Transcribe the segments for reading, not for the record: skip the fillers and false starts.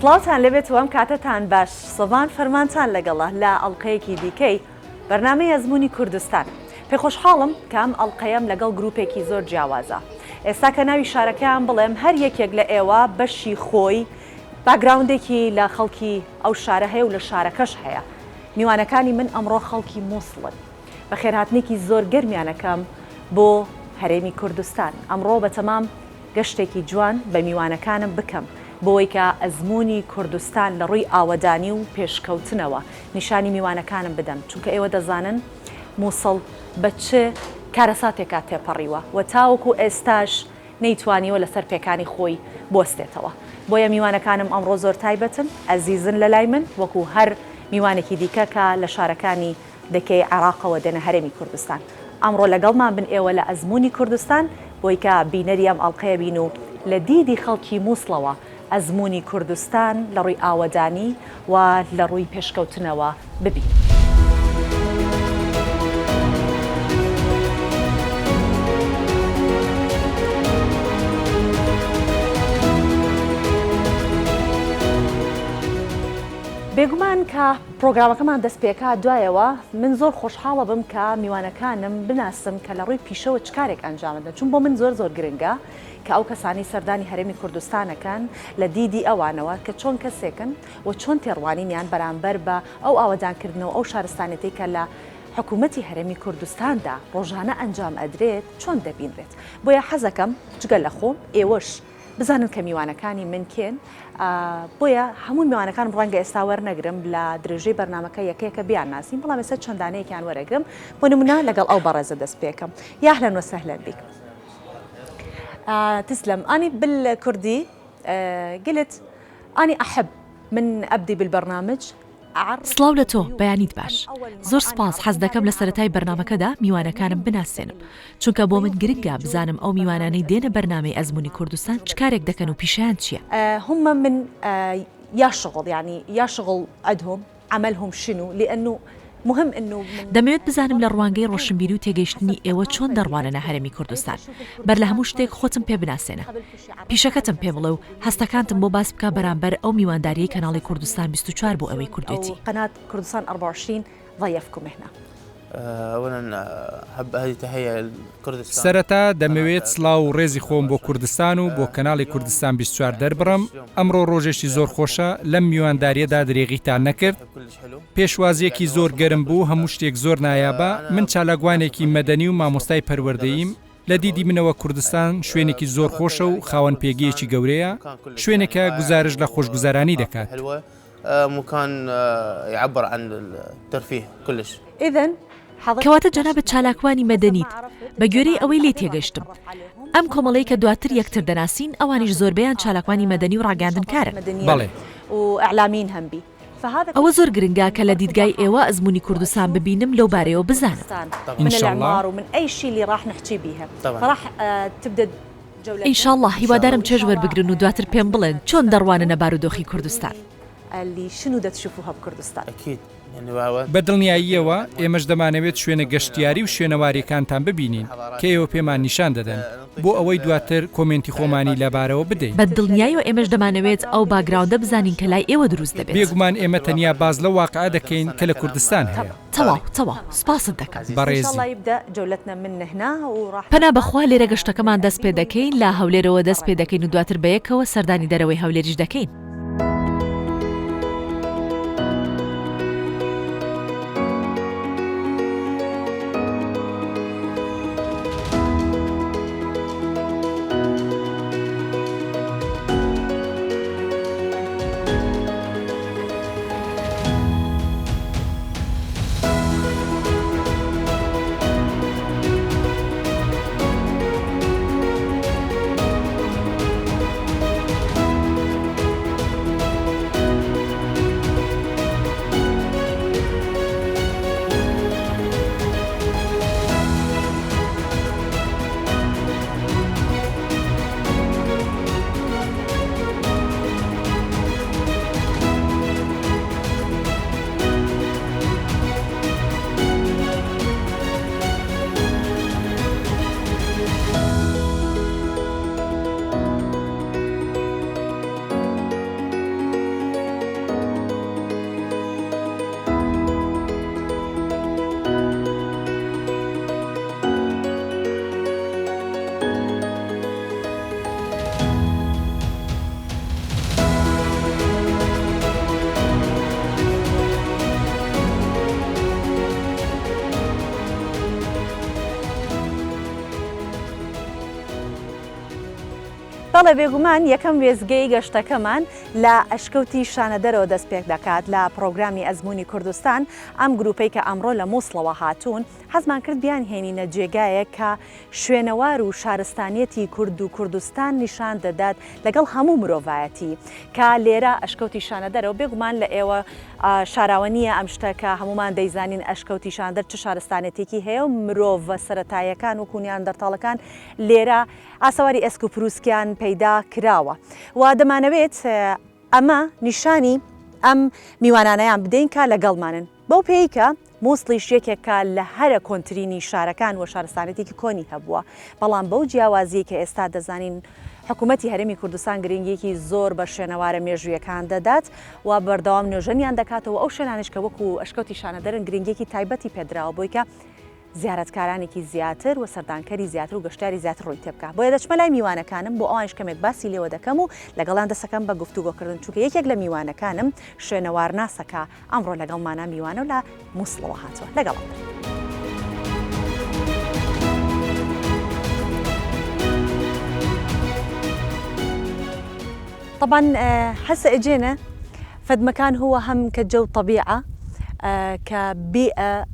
سڵاوتان لێبێت و ئەم کاتەتان باش سۆڤان فەرمانتان لەگەڵە لە ئەڵلقەیەکی دیکەی بەرنامەی ئەزموونی کوردستان. پێخۆشحاڵم کە ئەم ئەڵقەیەم لەگەڵ گروپێکی زۆر جیاوازە. ئێستا کە ناوی شارەکەیان بڵێم هەر یەکێک لە ئێوە بەشی خۆی باکگراوندێکی لە خەڵکی ئەو شارە هەیە و لە شارەکەش هەیە. میوانەکانی من ئەمڕۆ خەڵکی موسڵن. بەخێرهاتنێکی زۆر گەرمیان ئەکەم بۆ هەرێمی کوردستان. ئەمڕۆ بەتەمام گەشتێکی جوان بە میوانەکانم بکەم بۆوەی کە ئەزموونی کوردستان لە ڕووی ئاوەدانی و پێشکەوتنەوە نیشانی میوانەکانم بدەم چونکە ئێوە دەزانن موسڵ بە چ کارەساتێکا تێپەڕیوە و تاوەکو ئێستاش نەیتوانیوە لەسەر پێکانی خۆی بوەستێتەوە بۆیە میوانەکانم ئەمڕۆ زۆر تایبەتن ئەزیزن لەلای من وەکو هەر میوانێکی دیکە کە لە شارەکانی دەکەی عێراقەوە دێنە هەرێمی کوردستان. ئەمڕۆ لەگەڵمان بن ئێوە لە ئەزموونی کوردستان بۆی کە بینەری ئەم ئەڵقەیە بین و لە دیدی خەڵکی موسڵەوە ئەزموونی کوردستان لە ڕووی ئاوەدانی و لە ڕووی پێشکەوتنەوە ببینن. بێگومان کە پڕۆگرامەکەمان دەست پێکا دوایەوە من زۆر خۆشحاڵە بم کە میوانەکانم بناسم کە لە ڕووی پیشەوە چ کارێک ئەنجام دەدەن چون بۆ من زۆر زۆر گرنگە کە ئەو کەسانەی سەردانی هەرێمی کوردستانەکەن لە دیدی ئەوانەوە کە چۆن کەسێکن و چۆن تێڕوانینیان بەرامبەر بە ئەو ئاوەدانکردنەوە ئەو شارستانێتەی کە لە حکوومەتی هەرێمی کوردستاندا ڕۆژانە ئەنجام ئەدرێت چۆن دەبینرێت بۆیە حەزەکەم جگە لە خۆم ئێوەش بزانن کە میوانەکانی من کێن بۆیە هەموو میوانەکانم ڕەنگە ئێستا وەرنەگرم لە درێژەی بەرنامەکە یەکە یەکە بیانناسین بەڵام ئێستا چەند دانەیەکیان وەرەگرم بۆ نمونە لەگەڵ ئەو بەڕێزە دەست پێکەم يا أهلا وسهلا بك تسلم أنا بالكردي قلت أنا أحب من أبدي بالبرنامج سڵاو لە تۆ، بەیانیت باش. زۆر سپاس، حەز دەکەم لە سەرەتای بەرنامەکەدا میوانەکانم بناسێنم، چونکە بۆ من گرنگە بزانم ئەو میوانانەی دێنە بەرنامەی ئەزموونی کوردستان چ کارێک دەکەن و پیشەیان چییە. هم من یا شغل یعنی یا شغل عندهم عملهم شنو لانه مهم انه من دەمەوێت بزانم لە ڕوانگەی ڕۆشنبیری و تێگەیشتنی ئێوە چۆن دەڕواننە هەرێمی کوردستان. بەر لە هەموو شتێک خۆتم پێ بناسێنە. پیشەکەتم پێ بڵێ و هەستەکانتم بۆ باس بکە بەرامبەر ئەو میوانداریەی کەناڵی کوردستان 24 بۆ ئەوەی کردوێتی. سەرەتا دەمەوێت سڵاو و ڕێزی خۆم بۆ کوردستان و بۆ کەناڵی کوردستان 24 دەربڕم، ئەمڕۆ ڕۆژێکی زۆر خۆشە، لەم میوانداریەدا درێغیتان نەکرد، پێشوازیەکی زۆر گەرم بوو، هەموو شتێک زۆر نایابە، من چالاکوانێکی مەدەنی و مامۆستای پەروەردەییم، لە دیدی منەوە کوردستان شوێنێکی زۆر خۆشە و خاوەن پێگەیەکی گەورەیە، شوێنێکە گوزارشت لە خۆشگوزەرانی دەکات. کەواتە جەنابت چالاکوانی مەدەنیت، بە گوێرەی ئەوەی لێی تێگەشتم. ئەم کۆمەڵەی کە دواتر یەکتر دەناسین، ئەوانیش زۆربەیان چالاکوانی مەدەنی و ڕاگەیاندنکارن. بەڵێ. ئەوە زۆر گرنگە کە لە دیدگای ئێوە ئەزموونی کوردستان ببینم لەو بارەیەوە بزانم. ئینشەڵا. ئینشاڵڵا، هیوادارم چێژ وەربگرن و دواتر پێم بڵێن چۆن دەڕواننە بارودۆخی کوردستان. بە دڵنیاییەوە ئێمەش دەمانەوێت شوێنە گەشتیاری و شوێنەوارییەکانتان ببینین کە ئێوە پێمان نیشان دەدەن، بۆ ئەوەی دواتر کۆمێنتی خۆمانی لەبارەوە بدەین. بە دڵنیایەوە ئێمەش دەمانەوێت ئەو باکگراوندە بزانین کە لای ئێوە دروست دەبێت. بێگومان ئێمە تەنیا باس لەو واقعە دەکەین کە لە کوردستان هەیە. تەواو تەواو، سوپاست دەکەم. بەڕێزی. پەنا بەخوا لێرە گەشتەکەمان دەست پێ دەکەین، لە هەولێرەوە دەست پێ دەکەین و دواتر بەیەکەوە سەردانی دەرەوەی هەولێریش دەکەین. بەڵێ بێگومان یەکەم وێستگەی گەشتەکەمان لە ئەشکەوتی شانەدەرەوە دەست پێک دەکات لە پڕۆگرامی ئەزموونی کوردستان، ئەم گروپەی کە ئەمڕۆ لە موسڵەوە هاتوون حەزمان کرد بیانهێنینە جێگایەک کە شوێنەوار و شارستانیەتی کورد و کوردستان نیشان دەدات لەگەڵ هەموو مرۆڤایەتی کە لێرە ئەشکەوتی شانەدەرە و بێگومان لە ئێوە شاراوە نییە ئەم شتە کە هەموومان دەیزانین ئەشکەوتی شانەدەر چ شارستانێتێکی هەیە و مرۆڤە سەرەتاییەکان وەکو نیاندەرتاڵەکان لێرە ئاسەواری ئێسک و پروسکیان پەیدا کراوە و دەمانەوێت ئەمە نیشانی ئەم میوانانەیان بدەین کە لەگەڵمانن بەو پێیەی کە موسڵیش یەکێکە لە هەرە کۆنترینی شارەکان و شارستانێتێکی کۆنی هەبووە بەڵام بەو جیاوازیەی کە ئێستا دەزانین حکوومەتی هەرێمی کوردستان گرنگیەکی زۆر بە شوێنەوارە مێژوویەکان دەدات و بەردەوام نۆژەنیان دەکاتەوە ئەو شوێنانیش کە وەکو ئەشکەوتی شانەدەرن گرنگیەکی تایبەتی پێدراوە بۆی کە زیارەتکارانێکی زیاتر و سەردانکەری زیاتر و گەشتیاری زیاتر ڕووی تێبکا. بۆیە دەچمە لای میوانەکانم بۆ ئەوانیش کەمێک باسی لێوە دەکەم و لەگەڵیان دەستەکەم بە گفتوگۆکردن چونکە یەکێک لە میوانەکانم شوێنەوارناسە کە ئەمڕۆ لەگەڵمانە میوانە و لە موسڵەوە هاتووە. لەگەڵم بن. طبعا هسه اجينا فد مكان هو هم كجو طبيعة كبيئة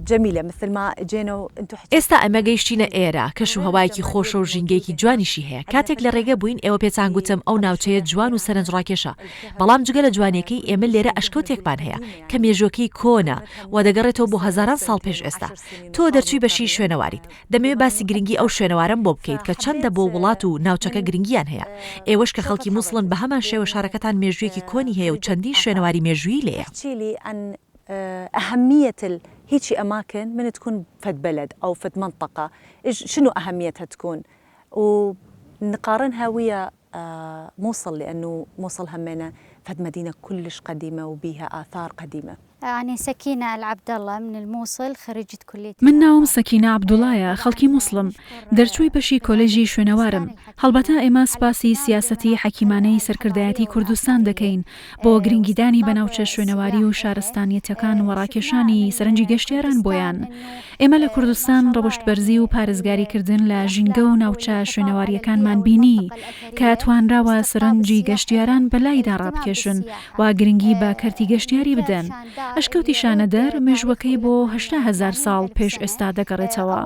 جميلة مثل ما اجينا وانتو ئێستا ئەمە گەیشتینە ئێرە، کەش و هەوایەکی خۆشە و ژینگەیەکی جوانیشی هەیە، کاتێک لە ڕێگە بووین ئێوە پێتان گوتم ئەو ناوچەیە جوان و سەرنجڕاکێشە، بەڵام جگە لە جوانیەکەی ئێمە لێرە ئەشکەوتێکمان هەیە کە مێژووەکەی کۆنە و دەگەڕێتەوە بۆ هەزاران ساڵ پێش ئێستا. تۆ دەرچووی بەشی شوێنەواریت، دەمەوێت باسی گرنگی ئەو شوێنەوارەم بۆ بکەیت کە چەندە بۆ وڵات و ناوچەکە گرنگیان هەیە. ئێوەش کە خەڵکی موسڵن بەهەمان شێوە شارەکەتان مێژوویەکی کۆنی هەیە و چەندین شوێنەواری مێژوویی لێیە. أهمية هيك أماكن من تكون فد بلد أو فد منطقة شنو أهميتها تكون ونقارنها ويا موصل لأنه موصل همينة فد مدينة كلش قديمة وبيها آثار قديمة. أني سكينة العبدالله من الموصل خريجة كلية من ناوم سەکینە عەبدوڵایە، خەڵکی موسڵم، دەرچووی بەشی کۆلێژی شوێنەوارم. هەڵبەتە ئێمە سوپاسی سیاسەتی حەکیمانەی سەرکردایەتی کوردستان دەکەین بۆ گرنگیدانی بە ناوچە شوێنەواری و شارستانیەتەکان و ڕاکێشانی سەرنجی گەشتیاران بۆیان. ئێمە لە کوردستان ڕەوشتبەرزی و پارێزگاریکردن لە ژینگە و ناوچە شوێنەوارییەکانمان بینی کە توانراوە سەرنجی گەشتیاران بەلایدا ڕابکێشن و گرنگی بە کەرتی گەشتیاری بدەن. ئەشکەوتی شانەدەر مێژووەکەی بۆ 80 هەزار ساڵ پێش ئێستا دەگەڕێتەوە.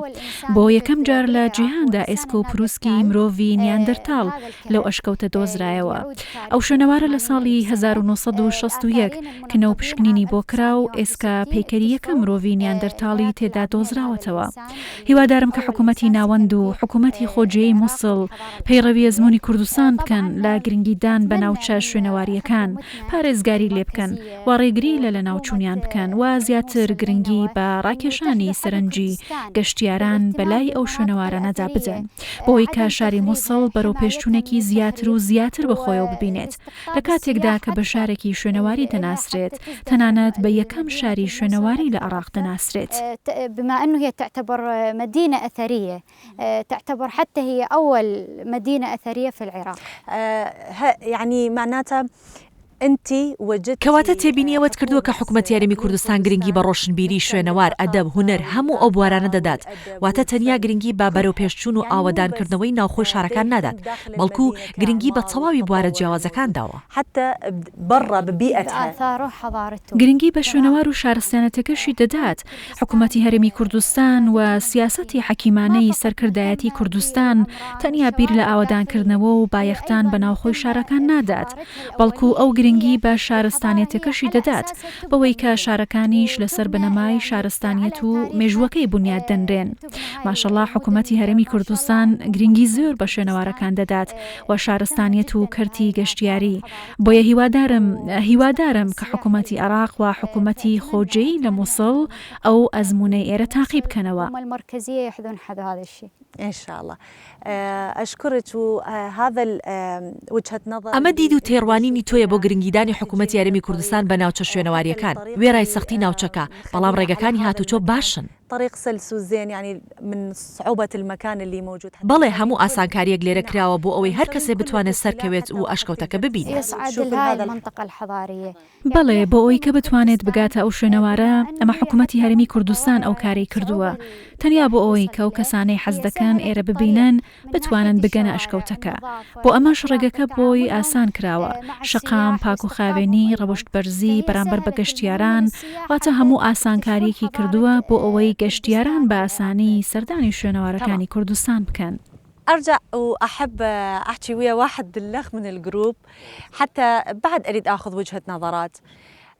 بۆ یەکەم جار لە جیهاندا ئێسک و پروسکی مرۆڤی نیاندەرتاڵ لەو ئەشکەوتە دۆزرایەوە. ئەو شوێنەوارە لە ساڵی 1961 کنە و پشکنینی بۆ کرا و ئێسکە پەیکەری یەکەم مرۆڤی نیاندەرتاڵی تێدا دۆزراوەتەوە. هیوادارم کە حکوومەتی ناوەند و حکوومەتی خۆجێی موسڵ پەیڕەوی ئەزموونی کوردستان بکەن لە گرنگیدان بە ناوچە شوێنەوارییەکان، پارێزگاری لێ بکەن و ڕێگری لە لەناوچوونیان بکەن و زیاتر گرنگی بە ڕاکێشانی سەرنجی گەشتیاران بە لای ئەو شوێنەوارانەدا بدەن بۆی کە شاری موسڵ بەرەوپێشچوونێکی زیاتر و زیاتر بەخۆیەوە ببینێت. لە کاتێکدا کە بە شارێکی شوێنەواری دەناسرێت، تەنانەت بە یەکەم شاری شوێنەواری لە عێراق دەناسرێت. بما انه هي تعتبر مدينة اثرية تعتبر حتى هي اول مدينة اثرية في العراق. يعني معناتها انت وجدتي کەواتە تێبینی ئەوەت کردووە کە حکومەتی هەرێمی کوردستان گرنگی بە ڕۆشنبیری، شوێنەوار، ئەدەب، هونەر، هەموو ئەو بوارانە دەدات، واتە تەنیا گرنگی بە بەرەوپێشچوون و ئاوەدانکردنەوەی ناوخۆی شارەکان نادات، بەڵکو گرنگی بە تەواوی بوارە جیاوازەکان داوە. گرنگی بە شوێنەوار و شارستانێتەکەشی دەدات، حکومەتی هەرێمی کوردستان و سیاسەتی حەکیمانەی سەرکردایەتی کوردستان تەنیا بیر لە ئاوەدانکردنەوە و بایەخدان بە ناوخۆی شارەکان نادات، بەڵکو ئەو گرنگی بە شارستانیەتەکەشی دەدات، بەوەی کە شارەکانیش لەسەر بنەمای شارستانیەت و مێژووەکەی بونیاد دەنرێن. ماشەڵا حکومەتی هەرێمی کوردستان گرنگی زۆر بە شوێنەوارەکان دەدات و شارستانیەت و کەرتی گەشتیاری، بۆیە هیوادارم هیوادارم کە حکومەتی عێراق و حکومەتی خۆجێی لە موسڵ ئەو ئەزموونەی ئێرە تاقی بکەنەوە. ئەمە دید و تێڕوانینی تۆیە بۆ گرنگیدانی حکومەتی هەرێمی کوردستان بە ناوچە شوێنەوارییەکان، وێڕای سەختی ناوچەکە، بەڵام ڕێگەکانی هاتوچۆ باشن. الطريق سلس وزين يعني من صعوبة المكان اللي موجود حتى بەڵێ هەموو ئاسانکارییەک لێرە کراوە بۆ ئەوەی هەر کەسێ بتوانێت سەرکەوێت و ئەشکەوتەکە ببینێت. يصعد لهاي المنطقة الحضارية. بەڵێ، بۆ ئەوەی کە بتوانێت بگاتە ئەو شوێنەوارە، ئەمە حکومەتی هەرێمی کوردستان ئەو کارەی کردووە، تەنیا بۆ ئەوەی کە ئەو کەسانەی حەز دەکەن ئێرە ببینن بتوانن بگەنە ئەشکەوتەکە، بۆ ئەمەش ڕێگەکە بۆی ئاسان کراوە، شەقام، پاک و خاوێنی، ڕەوشت بەرزی بەرامبەر بە گەشتیاران، واتە هەموو ئاسانکارییەکی کردووە بۆ ئەوەی گەشتیاران بە ئاسانی سەردانی شوێنەوارەکانی کوردستان بکەن. أرجع وأحب أحكي ويا واحد الأخ من الجروب حتى بعد أريد آخذ وجهة نظرات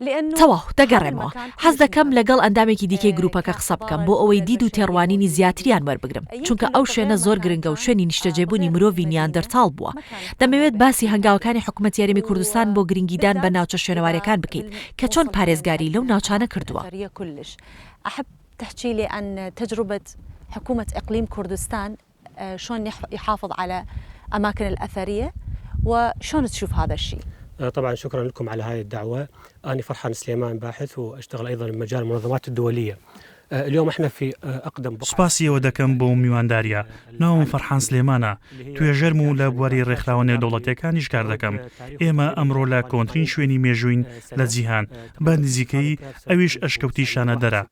لأنه تەواو، دەگەڕێمەوە. حەز دەکەم لەگەڵ ئەندامێکی دیکەی گروپەکە قسە بکەم بۆ ئەوەی دید و تێڕوانینی زیاتریان وەربگرم، چونکە ئەو شوێنە زۆر گرنگە و شوێنی نیشتەجێبوونی مرۆڤی نیاندەرتاڵ بووە. دەمەوێت باسی هەنگاوەکانی حکومەتی هەرێمی کوردستان بۆ گرنگیدان بە ناوچە شوێنەوارییەکان بکەیت کە چۆن پارێزگاری لەو ناوچانە کردووە. تحكي لي عن تجربة حكومة إقليم كردستان شلون يحافظ على أماكن الأثرية وشلون تشوف هذا الشيء؟ طبعا شكرا لكم على هذه الدعوة أنا فرحان سليمان باحث وأشتغل أيضا بمجال المنظمات الدولية اليوم احنا في أقدم بقعة سوپاسی ئێوە دەکەم بۆ میواندارییە. ناوم فەرحان سلێمانە، توێژەرم و لە بواری ڕێکخراوە نێودەوڵەتییەکانیش کار دەکەم. ئێمە ئەمڕۆ لە کۆنترین شوێنی مێژووین لە جیهان، بە نزیکەیی ئەویش ئەشکەوتی شانەدەرە.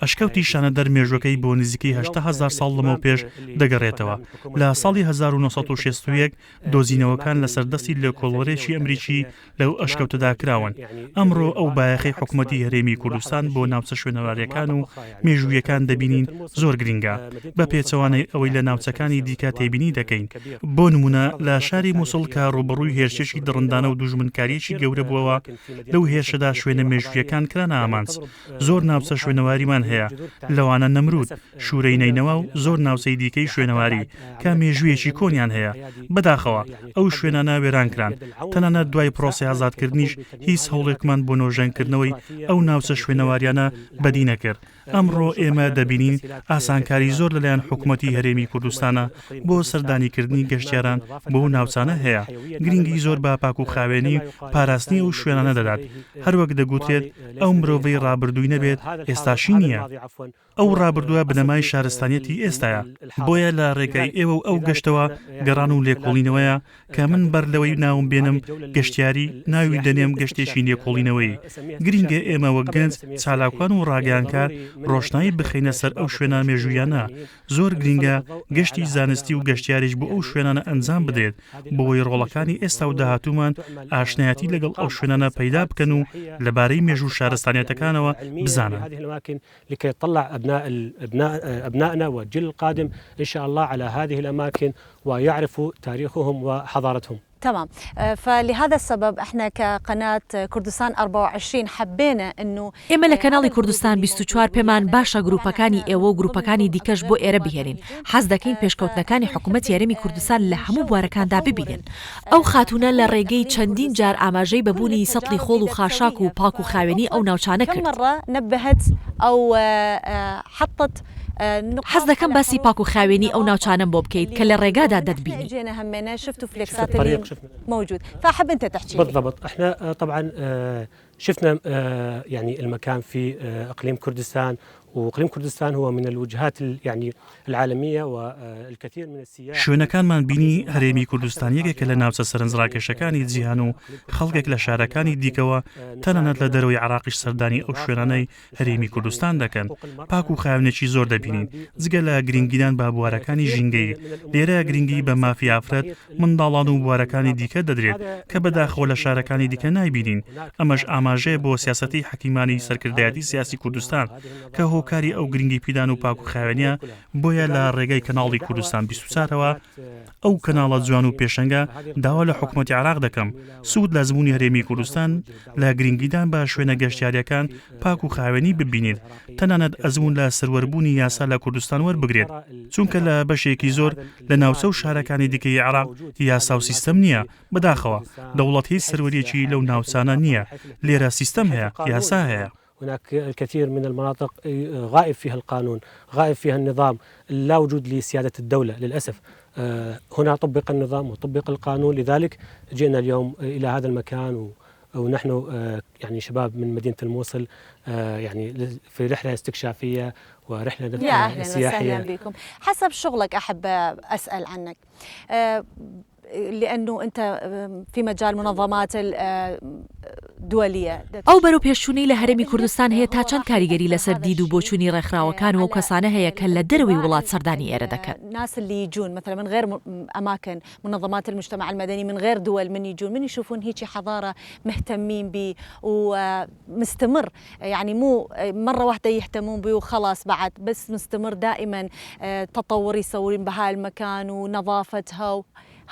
ئەشکەوتی شانەدەر مێژووەکەی بۆ نزیکەی 8000 ساڵ لەمەوپێش دەگەڕێتەوە. لە ساڵی 1961 دۆزینەوەکان لەسەر دەستی لێکۆڵەرێکی ئەمریکی لەو ئەشکەوتەدا کراون. ئەمڕۆ ئەو بایەخەی حکومەتی هەرێمی کوردستان بۆ ناوچە شوێنەوارییەکان و مێژووییەکان دەبینین زۆر گرینگە، بە پێچەوانەی ئەوەی لە ناوچەکانی دیکە تێبینی دەکەین. بۆ نموونە لە شاری موسڵ کە ڕووبەڕووی هێرشێکی دڕندانە و دوژمنکارییەکی گەورە بووەوە، لەو هێرشەدا شوێنە مێژووییەکان کرانە ئامانج. زۆر ناوچە شوێنەواریمان هەیە، لەوانە نەمرود، شورەی نەینەوا و زۆر ناوچەی دیکەی شوێنەواری کە مێژوویەکی کۆنیان هەیە. بەداخەوە ئەو شوێنانە وێران کران. تەنانەت دوای پرۆسەی ئازادکردنیش هیچ هەوڵێکمان بۆ نۆژەنکردنەوەی ئەو ناوچە شوێنەواریانە بەدی نەکرد. ئەمڕۆ ئێمە دەبینین ئاسانکاری زۆر لەلایەن حکومەتی هەرێمی کوردستانە بۆ سەردانیکردنی گەشتیاران بۆ ناوچانە هەیە. گرنگی زۆر بە پاک و خاوێنی و پاراستنی ئەو شوێنانە دەدات. هەروەک دەگوترێت ئەو مرۆڤەی ڕابردووی نەبێت ئێستاشی نییە. ئەو ڕابردووە بنەمای شارستانیەتی ئێستایە، بۆیە لە ڕێگای ئێوە و ئەو گەشتەوە گەڕان و لێکۆڵینەوەیە کە من بەر لەوەی ناوم بێنم گەشتیاری، ناوی دەنێم گەشتێکی لێکۆڵینەوەیی. گرینگە ئێمە وەک گەنج، چالاکوان و ڕاگەیانکار ڕۆشنایی بخەینە سەر ئەو شوێنە مێژووییانە. زۆر گرینگە گەشتی زانستی و گەشتیاریش بۆ ئەو شوێنانە ئەنجام بدرێت بۆوەی ڕۆڵەکانی ئێستا و داهاتوومان ئاشنایەتی لەگەڵ ئەو شوێنانە پەیدا بکەن و لەبارەی مێژوو و شارستانیەتەکانەوە بزانن. لكي يطلع أبناء أبنائنا والجيل القادم إن شاء الله على هذه الأماكن ويعرفوا تاريخهم وحضارتهم. تمام فلهذا السبب احنا كقناة كردستان 24 حبينا انه ئێمە لە کەناڵی کوردستان 24 پێمان باشە گروپەکانی ئێوە و گروپەکانی دیکەش بۆ ئێرە بهێنین، حەز دەکەین پێشکەوتنەکانی حکومەتی هەرێمی کوردستان لە هەموو بوارەکاندا ببینن. ئەو خاتوونە لە ڕێگەی چەندین جار ئاماژەی بە بوونی سەتڵی خۆڵ و خاشاک و پاک و خاوێنی ئەو ناوچانە کرد. حەز دەکەم باسی پاک و خاوێنی ئەو ناوچانەم بۆ بکەیت کە لە ڕێگادا دەتبینی. شفنا يعني المكان في اقليم كردستان واقليم كردستان هو من الوجهات يعني العالمية والكثير من السياح. شوێنەکانمان بینی، هەرێمی کوردستان یەکێکە لە ناوچە سەرنجڕاکێشەکانی جیهان و خەڵکێک لە شارەکانی دیکەوە تەنانەت لە دەرەوەی عێراقیش سەردانی ئەو شوێنانەی هەرێمی کوردستان دەکەن، پاک و خاوێنێکی زۆر دەبینین، جگە لە گرنگیدان بە بوارەکانی ژینگەیی، لێرە گرنگی بە مافی ئافرەت، منداڵان و بوارەکانی دیکە دەدرێت کە بەداخەوە لە شارەکانی دیکە نایبینین، ئەمەش ئاماژەیە بۆ سیاسەتی حەکیمانەی سەرکردایەتی سیاسی کوردستان کە هۆکاری ئەو گرنگیپیدان و پاک و خاوێنیە، بۆیە لە ڕێگای کەناڵی کوردستان 24 ەوە ئەو کەناڵە جوان و پێشەنگە داوا لە حکومەتی عێراق دەکەم سوود لە ئەزموونی هەرێمی کوردستان لە گرنگیدان بە شوێنە گەشتیارییەکان پاک و خاوێنی ببینێت، تەنانەت ئەزموون لە سەروەربوونی یاسا لە کوردستان وەربگرێت، چونکە لە بەشێکی زۆر لە ناوچە و شارەکانی دیکەی عێراق یاسا و سیستەم نییە، بەداخەوە دەوڵەت هیچ سەروەرییەکی لەو ناوچانە نییە، لێرە سیستەم هەیە، یاسا هەیە. هناك الكثير من المناطق غائب فيها القانون غائب فيها النظام لا وجود لسيادة الدولة للأسف هنا طبق النظام وطبق القانون لذلك جئنا اليوم إلى هذا المكان و... ونحن يعني شباب من مدينة الموصل يعني في رحلة استكشافية ورحلة يا أهلا سياحية وسهلا بكم حسب شغلك أحب أسأل عنك لأنه أنت في مجال منظمات الدولية ئەو بەرەوپێشچوونەی لە هەرێمی کوردستان هەیە تا چەند کاریگەری لەسەر دید و بۆچوونی ڕێکخراوەکان و ئەو کەسانە هەیە کە لە دەرەوەی وڵات سەردانی ئێرە دەکەن؟ الناس اللي يجون مثلا من غير أماكن منظمات المجتمع المدني من غير دول من يجون من يشوفون هيك حضارة مهتمين به ومستمر يعني مو مرة واحدة يهتمون به وخلاص بعد بس مستمر دائما تطور يسوون بهاي المكان ونظافتها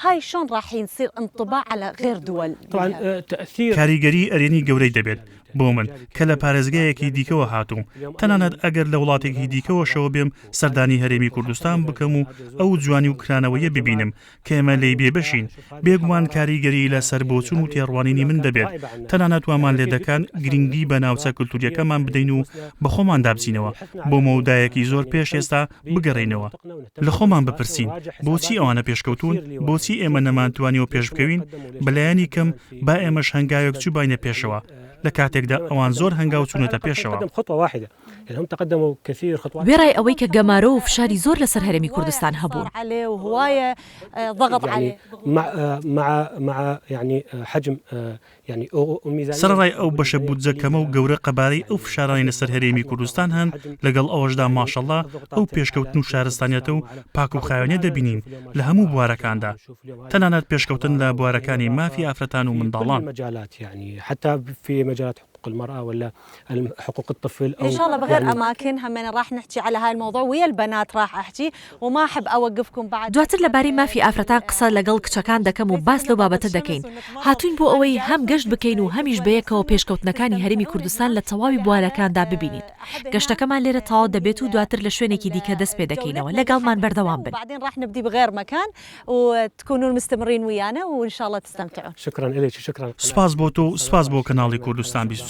هاي شلون راح يصير انطباع على غير دول طبعا تأثير کاریگەری ئەرێنی گەورەی دەبێت بۆ من کە لە پارێزگایەکی دیکەوە هاتووم، تەنانەت ئەگەر لە وڵاتێکی دیکەوەشەوە بێم سەردانی هەرێمی کوردستان بکەم و ئەو جوانی و کرانەوەیە ببینم کە ئێمە لێی بێبەشین، بێگومان کاریگەریی لەسەر بۆچوون و تێڕوانینی من دەبێت، تەنانەت وامان لێدەکان گرنگی بە ناوچە کولتوورییەکەمان بدەین و بەخۆماندا بچینەوە، بۆ مەودایەکی زۆر پێش ئێستا بگەڕێینەوە. لە خۆمان بپرسین بۆچی ئەوانە پێشکەوتوون، بۆچی ئێمە نەمانتوانیوە پێشبکەوین، بەلایەنی کەم با ئێمەش هەنگاوێک چووباینە پێشەوە، لە کاتێکدا ئەوان زۆر هەنگاو چوونەتە پێشەوە. وێڕای ئەوەی کە گەمارۆ و فشاری زۆر لەسەر هەرێمی کوردستان هەبوون. سەرەڕای ئەو بەشە بودجە کەمە و گەورە قەبارەی ئەو فشارانەی لەسەر هەرێمی کوردستان هەن، لەگەڵ ئەوەشدا ماشەڵا ئەو پێشکەوتن و شارستانیەتە و پاک و خاوێنیە دەبینین لە هەموو بوارەکاندا، تەنانەت پێشکەوتن لە بوارەکانی مافی ئافرەتان و منداڵان. حقوق الطفل ان شاء الله بغير اماكن همنا راح نحكي على هاي الموضوع ويا البنات راح احكي وما احب اوقفكم بعد دواتر لەبارەی مافی ئافرەتان قسە لەگەڵ کچەکان دەکەم و باس لەو بابەتە دەکەین. هاتووین بۆ ئەوەی هەم گەشت بکەین و هەمیش بەیەکەوە پێشکەوتنەکانی هەرێمی کوردستان لە تەواوی بوارەکاندا ببینین. گەشتەکەمان لێرە تەواو دەبێت و دواتر لە شوێنێکی دیکە دەست پێ دەکەینەوە. لەگەڵمان بەردەوام بن. وبعدين راح نبدي بغير مكان وتكونون مستمرين ويانا وان شاء الله تستمتعون. شكرا الك شكرا. سوپاس بۆ تۆ و سوپاس بۆ کەناڵی کوردستان 24.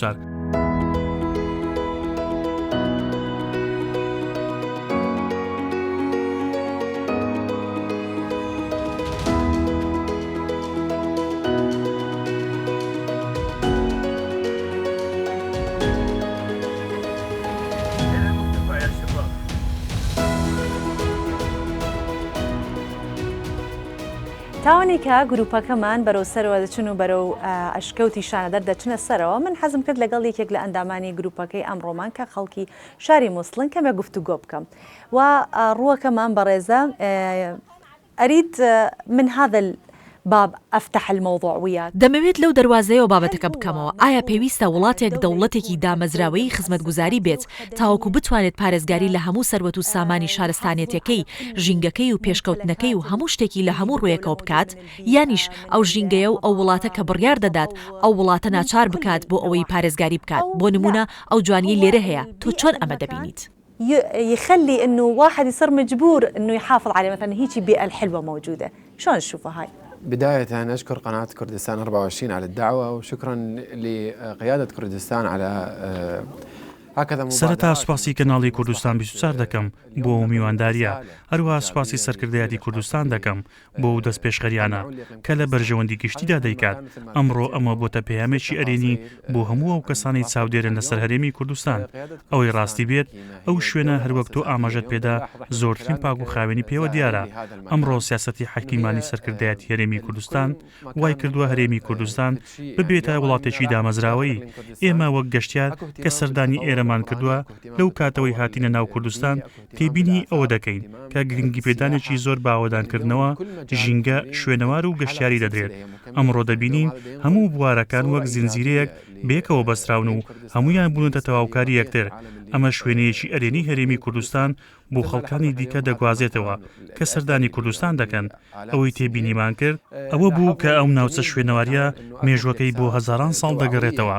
تاوەنی کە گروپەکەمان بەرەو سەرەوە دەچن و بەرەو ئەشکەوتی شانەدەر دەچنە سەرەوە، من حەزم کرد لەگەڵ یەکێک لە ئەندامانی گروپەکەی ئەمڕۆمان کە خەڵکی شاری موسڵن کەمێک گفتوگۆ بکەم و ڕووەکەمان بەڕێزە اريد من هذا الباب افتح الموضوع وياك. دەمەوێت لەو دەروازەیەوە بابەتەکە بکەمەوە، ئایا پێویستە وڵاتێک دەوڵەتێکی دامەزراوەیی خزمەتگوزاری بێت تاوەکو بتوانێت پارێزگاری لە هەموو سەروەت و سامانی شارستانیەتەکەی، ژینگەکەی و پێشکەوتنەکەی و هەموو شتێکی لە هەموو ڕوویەکەوە بکات؟ یانیش ئەو ژینگەیە و ئەو وڵاتە کە بڕیار دەدات ئەو وڵاتە ناچار بکات بۆ ئەوەی پارێزگاری بکات، بۆ نموونە ئەو جوانیەی لێرە هەیە، تۆ چۆن ئەمە دەبینیت؟ يخلي انه واحد يصير مجبور انه يحافظ عليه مثلا هيك بيئة الحلوة موجودة شلون تشوفها هاي؟ بداية أشكر قناة كردستان 24 على الدعوة وشكرا لقيادة كردستان على هكذا سەرەتا سوپاسی کەناڵی کوردستان 24 دەکەم بۆ ئەو میواندارییە، هەروەها سوپاسی سەرکردایەتی کوردستان دەکەم بۆ ئەو دەستپێشخەریانە کە لە بەرژەوەندی گشتیدا دەیکات، ئەمڕۆ ئەمە بۆتە پەیامێکی ئەرێنی بۆ هەموو ئەو کەسانەی چاودێرن لەسەر هەرێمی کوردستان، ئەوەی ڕاستی بێت ئەو شوێنە هەروەک تۆ ئاماژەت پێدا زۆرترین پاک و خاوێنی پێوە دیارە، ئەمڕۆ سیاسەتی حەکیمانی سەرکردایەتی هەرێمی کوردستان وای کردووە هەرێمی کوردستان ببێتە وڵاتێکی دامەزراوەیی، ئێمە وەک گەشتیار کە سەردانی ئێرەمان کردووە لەو کاتەوەی هاتینە ناو کوردستان تێبینی ئەوە دەکەین کە گرنگیپێدانێکی زۆر بە ئاوەدانکردنەوە، ژینگە، شوێنەوار و گەشتیاری دەدرێت. ئەمڕۆ دەبینین هەموو بوارەکان وەک زنجیرەیەک بەیەکەوە بەستراون و هەموویان بوونەتە تەواوکاری یەکتر، ئەمەش وێنەیەکی ئەرێنی هەرێمی کوردستان بۆ خەڵکانی دیکە دەگوازێتەوە کە سەردانی کوردستان دەکەن، ئەوەی تێبینیمان کرد ئەوە بوو کە ئەو ناوچە شوێنەوارییە مێژووەکەی بۆ هەزاران ساڵ دەگەڕێتەوە،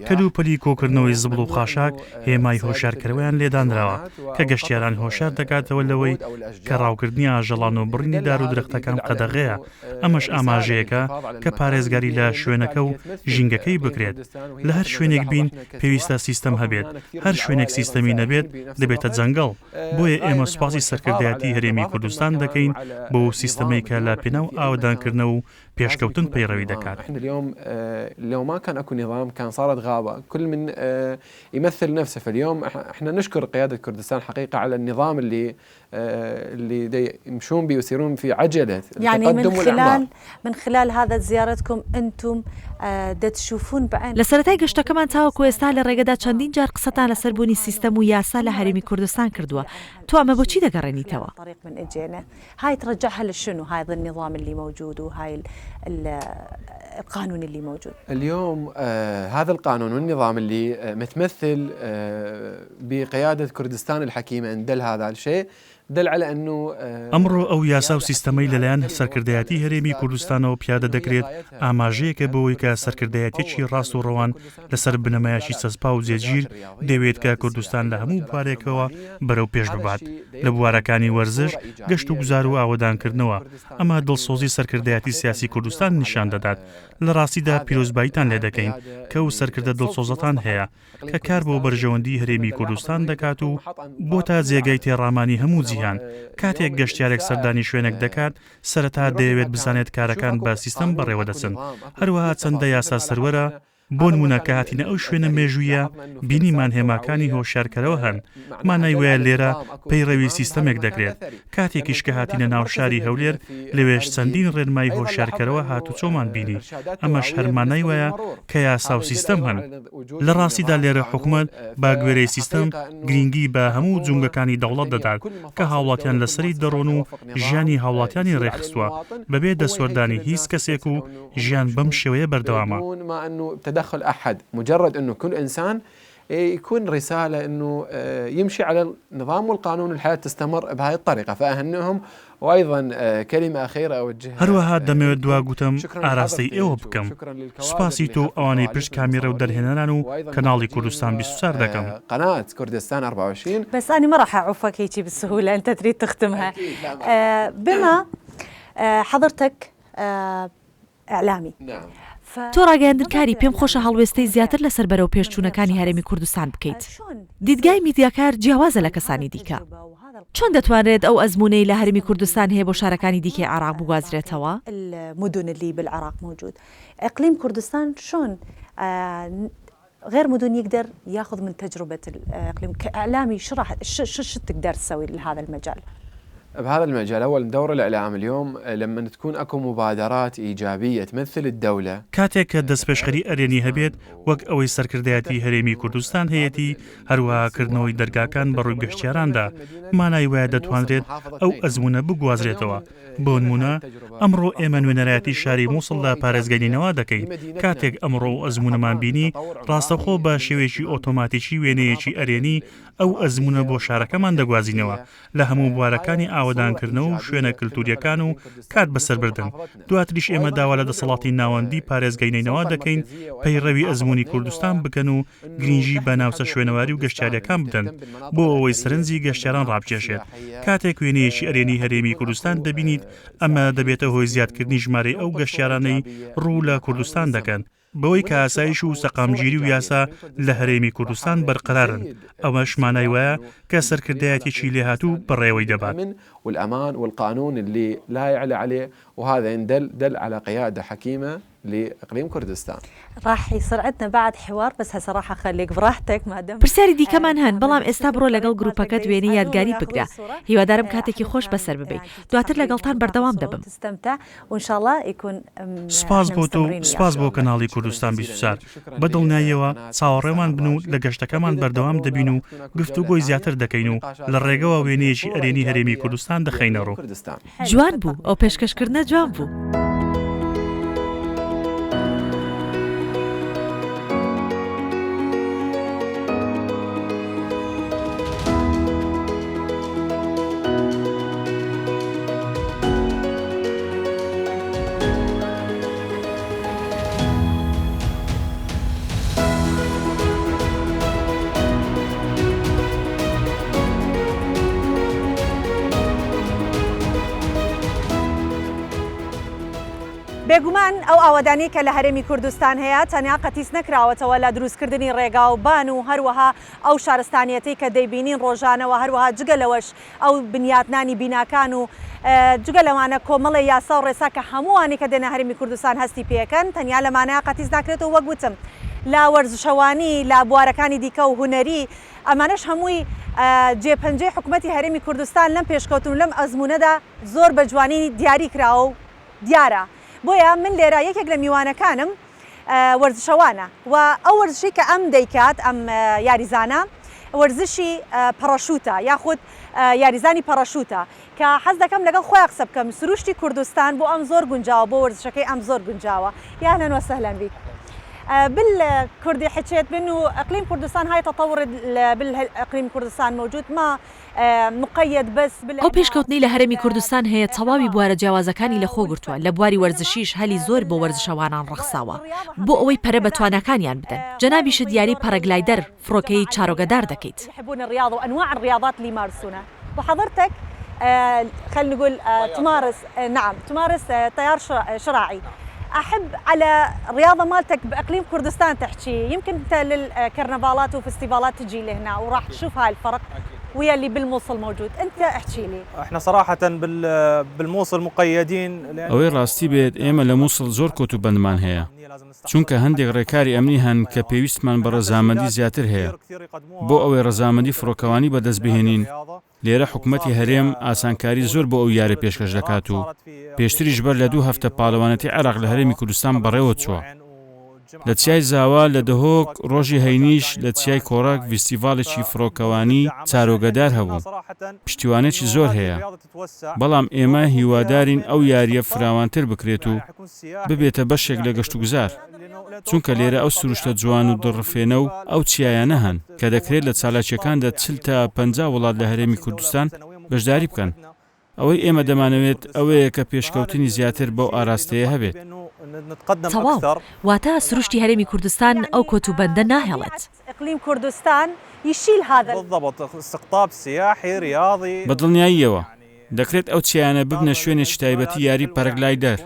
کەلوپەلی کۆکردنەوەی زبڵ و خاشاک هێمای هۆشیارکەرەوەیان لێدانراوە کە گەشتیاران هۆشیار دەکاتەوە لەوەی کە ڕاوکردنی ئاژەڵان و بڕینی دار و درەختەکان قەدەغەیە، ئەمەش ئاماژەیەکە کە پارێزگاری لە شوێنەکە و ژینگەکەی بکرێت. لە هەر شوێنێک بین پێویستە سیستەم هەبێت، هەر شوێنێک. سیستەمی نەبێت دەبێتە جەنگەڵ، بۆیە ئێمە سوپاسی سەرکردایەتی هەرێمی کوردستان دەکەین بۆ ئەو سیستەمەی کە لە پێناو ئاوەدانکردنەوە و پێشکەوتن پەیڕەوی دەکات. يمثل نفسه فاليوم احنا نشكر قيادة كردستان حقيقة على النظام اللي اللي دي يمشون به ويسيرون في عجلة يعني من التقدم والإعمار. خلال من خلال هذا زيارتكم أنتم دا تشوفون بعين لە سەرەتای گەشتەکەمان تاوەکو ئێستا لە ڕێگەدا چەندین جار قسەتان لەسەر بوونی سیستەم و یاسا لە هەرێمی کوردستان کردووە، تۆ ئەمە بۆچی دەگەڕێنیتەوە؟ طريق من اجينا هاي ترجعها لشنو هذا النظام اللي موجود وهاي القانون اللي موجود. اليوم هذا القانون والنظام اللي متمثل بقيادة كردستان الحكيمة ان دل هذا الشيء دل على انه ئەمڕۆ ئەو یاسا و سیستەمەی لەلایەن سەرکردایەتی هەرێمی کوردستانەوە پیادە دەکرێت ئاماژەیەکە بەوەی کە سەرکردایەتیەکی ڕاست و ڕەوان لەسەر بنەمایەکی چەسپاو و جێگیر دەیەوێت کە کوردستان لە هەموو بوارێکەوە بەرەو پێش ببات لە بوارەکانی وەرزش، گەشت و گوزار و ئاوەدانکردنەوە، ئەمە دڵسۆزی سەرکردایەتی سیاسی کوردستان نیشان دەدات، لە ڕاستیدا پیرۆزباییتان لێ دەکەین کە ئەو سەرکردە دڵسۆزەتان هەیە کە کار بۆ بەرژەوەندی هەرێمی کوردستان دەکات و بۆتە جێگەی تێڕامانی هەموو جیهان، کاتێک گەشتیارێک سەردانی شوێنێک دەکات سەرەتا دەیەوێت بزانێت کارەکان بە سیستەم بەڕێوەدەچن، هەروەها چەندە یاسا سەروەرە، بۆنمونە کە هاتینە ئەو شوێنە مێژوویە بینیمان هێماکانی هۆشیارکەرەوە هەن، مانای وایە لێرە پەیڕەوی سیستەمێک دەکرێت، کاتێکیش کە هاتینە ناو شاری هەولێر لەوێش چەندین ڕێنمای هۆشیارکەرەوە هاتوچۆمان بینی، ئەمەش هەر مانای وایە کە یاسا و سیستەم هەن. لە ڕاستیدا لێرە حکومەت بە گوێرەی سیستەم گرینگی بە هەموو جومگەکانی دەوڵەت دەدات کە هاوڵاتیان لەسەری دەڕۆن و ژیانی هاوڵاتیانی ڕێکخستووە بەبێ دەستوەردانی هیچ کەسێک و ژیان بەم شێوەیە بەردەوامە. بدون ما انه تدخل احد مجرد انه كل انسان يكون رسالة انه يمشي على النظام والقانون والحياة تستمر بهاي الطريقة فأهنئهم وأيضا كلمة أخيرة أوجهها هەروەها دەمەوێت دوا گوتەم شكرا ئاراستەی لحضرتك ئێوە بکەم، وشكرا للكوادر سوپاسی اللي تۆ و خلف ئەوانەی الكواليس پشت کامێرە و والمصورين دەرهێنەران و کەناڵی کوردستان 24 دەکەم. وقناة كردستان 24. بس أنا ما راح أعوفك هيك بالسهولة أنت تريد تختمها أكيد لا ما بما حضرتك اعلامی. تۆ ڕاگەیاندنکاری، پێم خۆشە هەڵوێستەی زیاتر لەسەر بەرەوپێشچوونەکانی هەرێمی کوردستان بکەیت. دیدگای میدیاکار جیاوازە لە کەسانی دیکە. چۆن دەتوانرێت ئەو ئەزموونەی لە هەرێمی کوردستان هەیە بۆ شارەکانی دیکەی عێراق بگوازرێتەوە؟ غير مدن يقدر ياخذ من تجربة الاقليم كاعلامي شو راح شو شو تقدر تسوي لهذا المجال؟ بهذا المجال أولا دور الإعلام اليوم لما تكون أكو مبادرات إيجابية تمثل الدولة. کاتێک کە دەستپێشخەری ئەرێنی هەبێت وەک ئەوەی سەرکردایەتی هەرێمی کوردستان هەیەتی، هەروەها کردنەوەی دەرگاکان بەڕووی گەشتیاراندا، مانای وایە دەتوانرێت ئەو ئەزموونە بگوازرێتەوە. بۆنموونە ئەمڕۆ ئێمە نوێنەرایەتی شاری موسڵ لە پارێزگای نەینەوا دەکەین، کاتێک ئەمڕۆ ئەو ئەزموونەمان بینی، ڕاستەوخۆ بە شێوەیەکی ئۆتۆماتیکی وێنەیەکی ئەرێنی ئەو ئەزموونە بۆ شارەکەمان دەگوازینەوە لە هەموو بوارەکانی ئاوەدانکردنەوە و شوێنە کلتورییەکان و کات بەسەربردن، دواتریش ئێمە داوا لە دەسەڵاتی ناوەندی پارێزگای نەینەوا دەکەین پەیڕەوی ئەزموونی کوردستان بکەن و گرینگی بە ناوچە شوێنەواری و گەشتیارییەکان بدەن بۆ ئەوەی سەرنجی گەشتیاران ڕابکێشێت. کاتێک وێنەیەکی ئەرێنی هەرێمی کوردستان دەبینیت، ئەمە دەبێتە هۆی زیادکردنی ژمارەی ئەو گەشتیارانەی ڕوو لە کوردستان دەکەن، بەوەی کە ئاسایش و سەقامگیری و یاسا لە هەرێمی کوردستان بەرقەرارن، ئەمەش مانای وایە کە سەرکردایەتیەکی لێهاتوو بەڕێوەی دەبات. لإقليم كردستان. راح يصير عندنا بعد حوار بس هسه راح اخليك براحتك ما دام پرسیاری دیکەمان هەن بەڵام ئێستا بڕۆ لەگەڵ گروپەکەت وێنەی یادگاری بگرە هیوادارم کاتێکی خۆش بەسەر ببەی دواتر لەگەڵتان بەردەوام دەبم. تستمتع وان شاء الله يكون سپاس بۆ تۆ و سپاس بۆ کەناڵی کوردستان 24 بە دڵنیاییەوە چاوەڕێمان بن و لە گەشتەکەمان بەردەوام دەبین و گفتوگۆی زیاتر دەکەین و لە ڕێگەوە وێنەیەکی ئەرێنی هەرێمی کوردستان دەخەینە ڕوو. جوان بوو ئەو پێشکەشکردنە جوان بوو. بێگومان ئەو ئاوەدانیەی کە لە هەرێمی کوردستان هەیە تەنیا قەتیس نەکراوەتەوە لە دروستکردنی ڕێگا و بان و هەروەها ئەو شارستانیەتەی کە دەیبینین ڕۆژانە و هەروەها جگە لەوەش ئەو بنیاتنانی بیناکان و جگە لەوانە کۆمەڵێ یاسا و ڕێسا کە هەمووانی کە دێنە هەرێمی کوردستان هەستی پێکەن تەنیا لەمانەیا قەتیس ناکرێتەوە وەک وتم لە وەرزشەوانی لە بوارەکانی دیکە و هونەری ئەمانەش هەمووی جێ پەنجەی حکومەتی هەرێمی کوردستان لەم پێشکەوتن و لەم ئەزموونەدا زۆر بە جوانی دیاری کراوە و دیارە بۆیە من لێرە یەکێک لە میوانەکانم وەرزشەوانە و ئەو وەرزشەی کە ئەم دەیکات ئەم یاریزانە وەرزشی پەڕەشوتە یاخود یاریزانی پەڕەشوتە کە حەز دەکەم لەگەڵ خۆیان قسە بکەم سروشتی کوردستان بۆ ئەم زۆر گونجاوە بۆ وەرزشەکەی ئەم زۆر گونجاوە يا اهلا وسهلا بك بالكردي حكيت بانه اقليم كردستان هاي تطور بالاقليم كردستان موجود ما ئەو پێشکەوتنەی لە هەرێمی کوردستان هەیە تەواوی بوارە جیاوازەکانی لەخۆ گرتووە، لە بواری وەرزشیش هەلی زۆر بۆ وەرزشەوانان ڕەخساوە بۆ ئەوەی پەرە بە تواناکانیان بدەن، جەنابیشت یاری پەڕەگلایدەر، فڕۆکەی چارۆگەدار، دەکەیت. احب على رياضه مالتك باقليم كردستان تحكي يمكن انت للكرنفالات وفستيفالات تجي لهنا وراح تشوف هاي الفرق ويا اللي بالموصل موجود انت احكي لي. احنا صراحة بالموصل مقيدين. ئەوەی ڕاستی بێت ئێمە لە موسڵ زۆر کۆت و بەندمان هەیە، چونکە هەندێک ڕێکاری ئەمنی هەن کە پێویستمان بە ڕەزامەندی زیاتر هەیە بۆ ئەوەی ڕەزامەندی فڕۆکەوانی بەدەست بهێنین، لێرە حکومەتی هەرێم ئاسانکاری زۆر بۆ ئەو یارە پێشکەش دەکات و پێشتریش بەر لە دوو هەفتە پاڵەوانێتی عێراق لە هەرێمی کوردستان بەڕێوەچووە لە چیای زاوا لە دهۆک، ڕۆژی هەینیش لە چیای کۆڕەک ڤیستیڤاڵێکی فڕۆکەوانی چارۆگەدار هەبوو، پشتیوانێکی زۆر هەیە، بەڵام ئێمە هیوادارین ئەو یارییە فراوانتر بکرێت و ببێتە بەشێک لە گەشتوگوزار، چونکە لێرە ئەو سروشتە جوان و دڵڕفێنە و ئەو چیایانە هەن کە دەکرێت لە چالاکییەکاندا 40 تا 50 وڵات لە هەرێمی کوردستان بەشداری بکەن. ئەوەی ئێمە دەمانەوێت ئەوەیە کە پێشکەوتنی زیاتر بەو ئاراستەیە هەبێت. تەواو، واتە سروشتی هەرێمی کوردستان ئەو کۆتوبەندە ناهێڵێت. بە دڵنیاییەوە، دەکرێت ئەو چیایانە ببنە شوێنێکی تایبەتی یاری پەرەگلایدەر.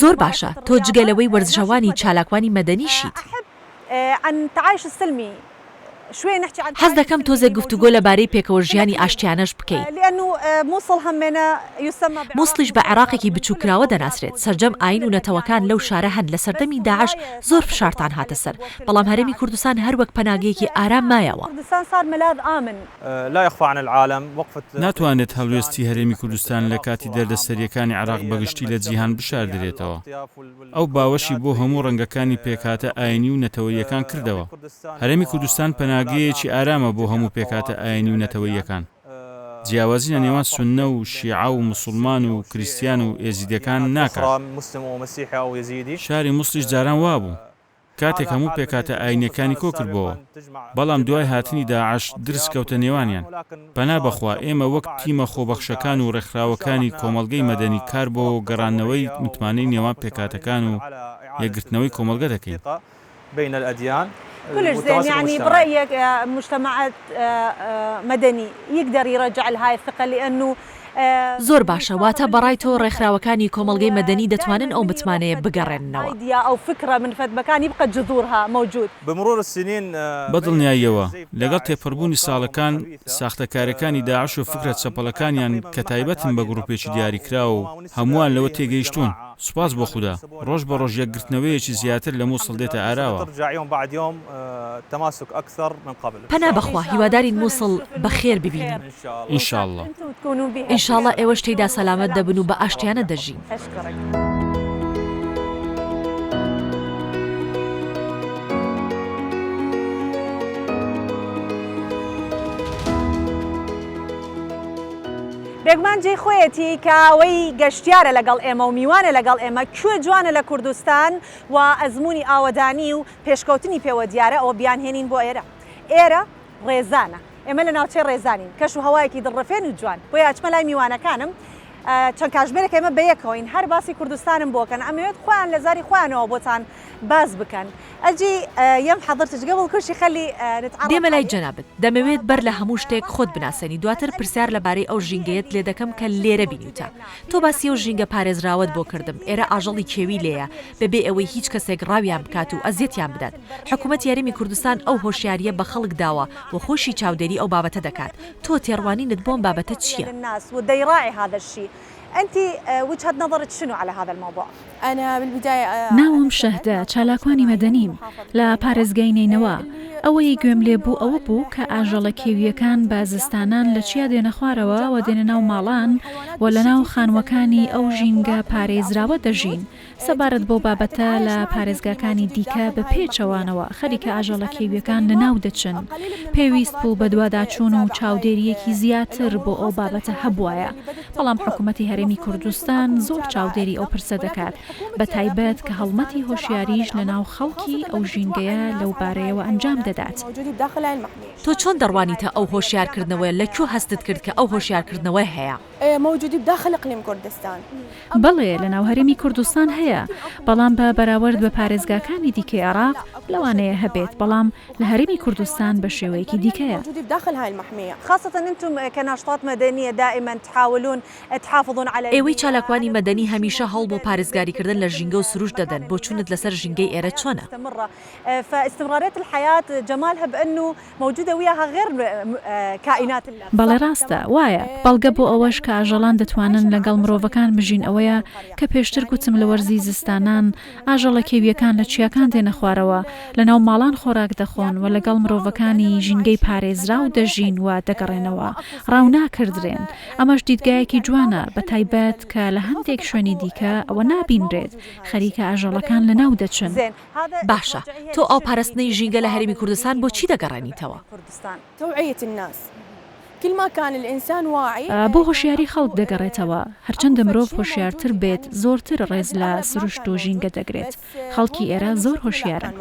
زۆر باشە، تۆ جگە لەوەی وەرزشەوانی چالاکوانی مەدەنیشیت. حەز دەکەم تۆزێک گفتوگۆ لەبارەی پێکەوەژیانی ئاشتیانەش بکەین. موسڵیش بە عێراقێکی بچووککراوە دەناسرێت، سەرجەم ئایین و نەتەوەکان لەو شارە هەن، لە سەردەمی داعش زۆر فشارتان هاتە سەر، بەڵام هەرێمی کوردستان هەر وەک پەناگەیەکی ئارام مایەوە. ناتوانرێت هەڵوێستی هەرێمی کوردستان لە کاتی دەردەسەرییەکانی عێراق بەگشتی لە جیهان بشاردرێتەوە. ئەو باوەشی بۆ هەموو ڕەنگەکانی پێکهاتە ئایینی و نەتەوەییەکان کردەوە. هەرێمی کوردستان پەناگەیەکی ئارامە بۆ هەموو پێکهاتە ئایینی و نەتەوەییەکان. جیاوازی لە نێوان سوننە و شیعە و موسڵمان و کریستیان و ئێزیدیەکان ناکات. شاری موسڵیش جاران وابوو. کاتێک هەموو پێکهاتە ئایینیەکانی کۆکردبۆوە، بەڵام دوای هاتنی داعش درز کەوتە نێوانیان. پەنا بەخوا ئێمە وەک تیمە خۆبەخشەکان و ڕێکخراوەکانی کۆمەڵگەی مەدەنی کار بۆ گەڕاندنەوەی متمانەی نێوان پێکهاتەکان و یەکگرتنەوەی کۆمەڵگە دەکەین. بین الادیان كلش زين يعني برأيك مجتمعات مدني يقدر يرجع لهاي الثقة لأنه زۆر باشە، واتە بەڕای تۆ ڕێکخراوەکانی کۆمەڵگەی مەدەنی دەتوانن ئەو متمانەیە بگەڕێننەوە؟ بەدڵنیاییەوە، لەگەڵ تێپەڕبوونی ساڵەکان، ساختەکارییەکانی داعش و فکرە چەپەڵەکانیان کە تایبەتن بە گروپێکی دیاریکراو و هەمووان لەوە تێگەیشتوون، سوپاس بۆ خودا، ڕۆژ بە ڕۆژ یەکگرتنەوەیەکی زیاتر لە موسڵ دێتە ئاراوە. پەنا بەخوا هیوادارین موسڵ بە خێر ببینین. ان شاء اللە. ان شاء اللە ئێوەش تێیدا سەلامەت دەبن و بە ئاشتیانە دەژین. بێگومان جێی خۆیەتی کە ئەوەی گەشتیارە لەگەڵ ئێمە و میوانە لەگەڵ ئێمە کوێ جوانە لە کوردستان و ئەزموونی ئاوەدانی و پێشکەوتنی پێوە دیارە ئەوە بیانهێنین بۆ ئێرە. ئێرە ڕێزانە. ئێمە لە ناوچەی ڕێزانین. کەش و هەوایەکی دڵڕفێن و جوان. بۆیە ئەچمە لای میوانەکانم. چەند کاژمێرێک ئێمە بەیەکەوەین. هەر باسی کوردستانم بۆ کەن. ئەمەوێت خۆیان لە زاری خۆیانەوە بۆتان باس بکەن. دێمە لای جەنابت، دەمەوێت بەر لە هەموو شتێک خۆت بناسێنی، دواتر پرسیار لەبارەی ئەو ژینگەیەت لێ دەکەم کە لێرە بینیوتە. تۆ باسی ئەو ژینگە پارێزراوەت بۆ کردم، ئێرە ئاژەڵی کێوی لێیە بەبێ ئەوەی هیچ کەسێک ڕاویان بکات و ئەزیەتیان بدات. حکومەتی هەرێمی کوردستان ئەو هۆشیارییە بە خەڵک داوە و خۆیشی چاودێری ئەو بابەتە دەکات. تۆ تێڕوانینت بۆ ئەم بابەتە چییە؟ ناوم شەهدە، چالاکوانی مەدەنیم لە پارێزگای نەینەوا. ئەوەی گوێم لێ بوو ئەوە بوو کە ئاژەڵە کێوییەکان بە زستانان لە چیا دێنە خوارەوە و دێنە ناو ماڵان و لە ناو خانووەکانی ئەو ژینگە پارێزراوە دەژین. سەبارەت بەو بابەتە لە پارێزگاکانی دیکە بە پێچەوانەوە خەریکە ئاژەڵە کێوییەکان لەناو دەچن. پێویست بوو بەدواداچوون و چاودێرییەکی زیاتر بۆ ئەو بابەتە هەبوایە. بەڵام حکومەتی هەرێمی کوردستان زۆر چاودێری ئەو پرسە دەکات، بە تایبەت کە هەڵمەتی هۆشیاریش لەناو خەڵکی ئەو ژینگەیە لەو بارەیەوە ئەنجام دەدات. تۆ چۆن دەڕوانیتە ئەو هۆشیارکردنەوەیە، لە کوێ هەستت کرد کە ئەو هۆشیارکردنەوەیە هەیە؟ بەڵێ لەناو هەرێمی کوردستان هەیە، بەڵام بە بەراورد بە پارێزگاکانی دیکەی عێراق لەوانەیە هەبێت، بەڵام لە هەرێمی کوردستان بە شێوەیەکی دیکەیە. ئێوەی چالاکوانی مەدەنی هەمیشە هەوڵ بۆ پارێزگاریکردن لە ژینگە و سروشت دەدەن، بۆچوونت لەسەر ژینگەی ئێرە چۆنە؟ بەڵێ ڕاستە، وایە. بەڵگە بۆ ئەوەش کە ئاژەڵان دەتوانن لەگەڵ مرۆڤەکان بژین ئەوەیە کە پێشتر گوتم لە وەرزی زستانان ئاژەڵە کێوییەکان لە چیاکان دێنە خوارەوە، لەناو ماڵان خۆراک دەخۆن و لەگەڵ مرۆڤەکانی ژینگەی پارێزراو دەژین و دەگەڕێنەوە، ڕاو ناکردرێن. ئەمەش دیدگایەکی جوانە، بەتایبەت کە لە هەندێک شوێنی دیکە ئەوە نابینرێت، خەریکە ئاژەڵەکان لەناو دەچن. باشە تۆ ئەو پارستنەی ژینگە لە هەرێمی کوردستان بۆ چی دەگەڕێنیتەوە؟ بۆ هۆشیاری خەڵک دەگەڕێتەوە، هەرچەندە مرۆڤ هۆشیارتر بێت زۆرتر ڕێز لە سروشت و ژینگە دەگرێت، خەڵکی ئێرە زۆر هۆشیارن.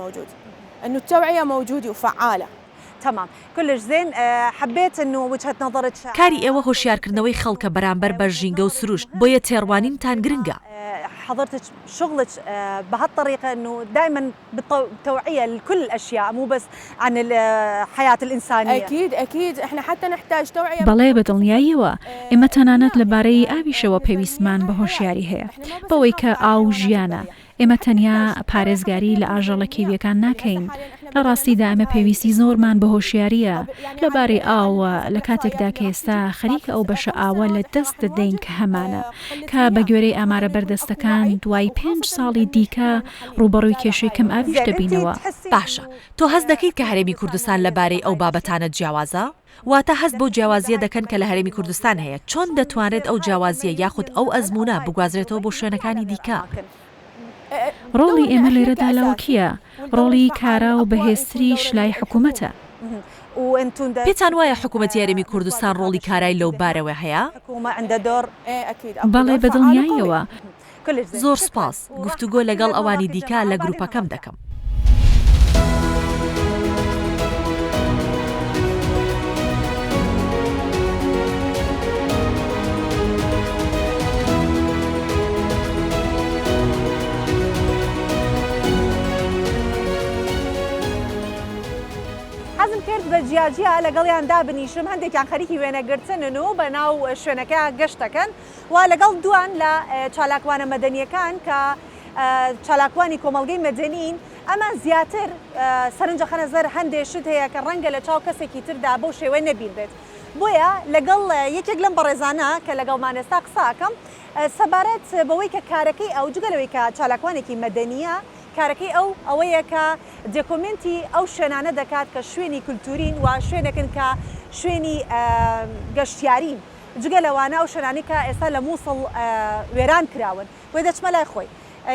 کاری ئێوە هۆشیارکردنەوەی خەڵکە بەرامبەر بە ژینگە و سروشت، بۆیە تێڕوانینتان گرنگە. بالتوعية لكل الأشياء مو بس عن الحياة الإنسانية. اكيد اكيد احنا حتى نحتاج توعية. بەڵێ بە دڵنیاییەوە، ئێمە تەنانەت لە بارەی ئاویشەوە پێویستمان بە هۆشیاری هەیە، بەوەی کە ئاو ژیانە، ئێمە تەنیا پارێزگاری لە ئاژەڵە کێوییەکان ناکەین، لە ڕاستیدا ئێمە پێویستی زۆرمان بە هۆشیارییە لە بارەی ئاوەوە، لە کاتێکدا کە ئێستا خەریکە ئەو بەشە ئاوە لە دەست دەدەین کە هەمانە، کە بە گوێرەی ئامارە بەردەستەکان دوای پێنج ساڵی دیکە ڕووبەڕووی کێشەی کەم ئاویش دەبینەوە. باشە تۆ هەست دەکەیت کە هەرێمی کوردستان لە بارەی ئەو بابەتانە جیاوازە؟ واتە هەست بەو جیاوازییە دەکەن کە لە هەرێمی کوردستان هەیە، چۆن دەتوانرێت ئەو جیاوازییە یاخود ئەو ئەزموونە بگوازرێتەوە بۆ شوێنەکانی دیکە؟ ڕۆڵی ئێمە لێرەدا لاوەکییە، ڕۆڵی کارا و بەهێزتریش لای حکومەتە. پێتان وایە حکومەتی هەرێمی کوردستان ڕۆڵی کارای لەو بارەوە هەیە؟ بەڵێ بەدڵنیاییەوە. زۆر سوپاس، گفتوگۆ لەگەڵ ئەوانی دیکە لە گروپەکەم دەکەم. حەزم کرد بە جیاجیا لەگەڵیان دابنیشم، هەندێکیان خەریکی وێنەگرتنن و بەناو شوێنەکە گەشت دەکەن و لەگەڵ دوان لە چالاکوانە مەدەنییەکان کە چالاکوانی کۆمەڵگەی مەدەنین، ئەمان زیاتر سەرنج ئەخەنە سەر هەندێ شت هەیە کە ڕەنگە لە چاو کەسێکی تردا بەو شێوەیە نەبینرێت. بۆیە لەگەڵ یەکێک لەم بەڕێزانە کە لەگەڵمان ئێستا قسە ئەکەم سەبارەت بەوەی کە کارەکەی ئەو جگە لەوەی کە چالاکوانێکی مەدەنییە، کارەکەی ئەو ئەوەیە کە دێکۆمێنتی ئەو شوێنانە دەکات کە شوێنی کولتوورین و شوێنێکن کە شوێنی گەشتیارین، جگە لەوانە ئەو شوێنانەی کە ئێستا لە مووسڵ وێران کراون. بۆیە دەچمە لای خۆی.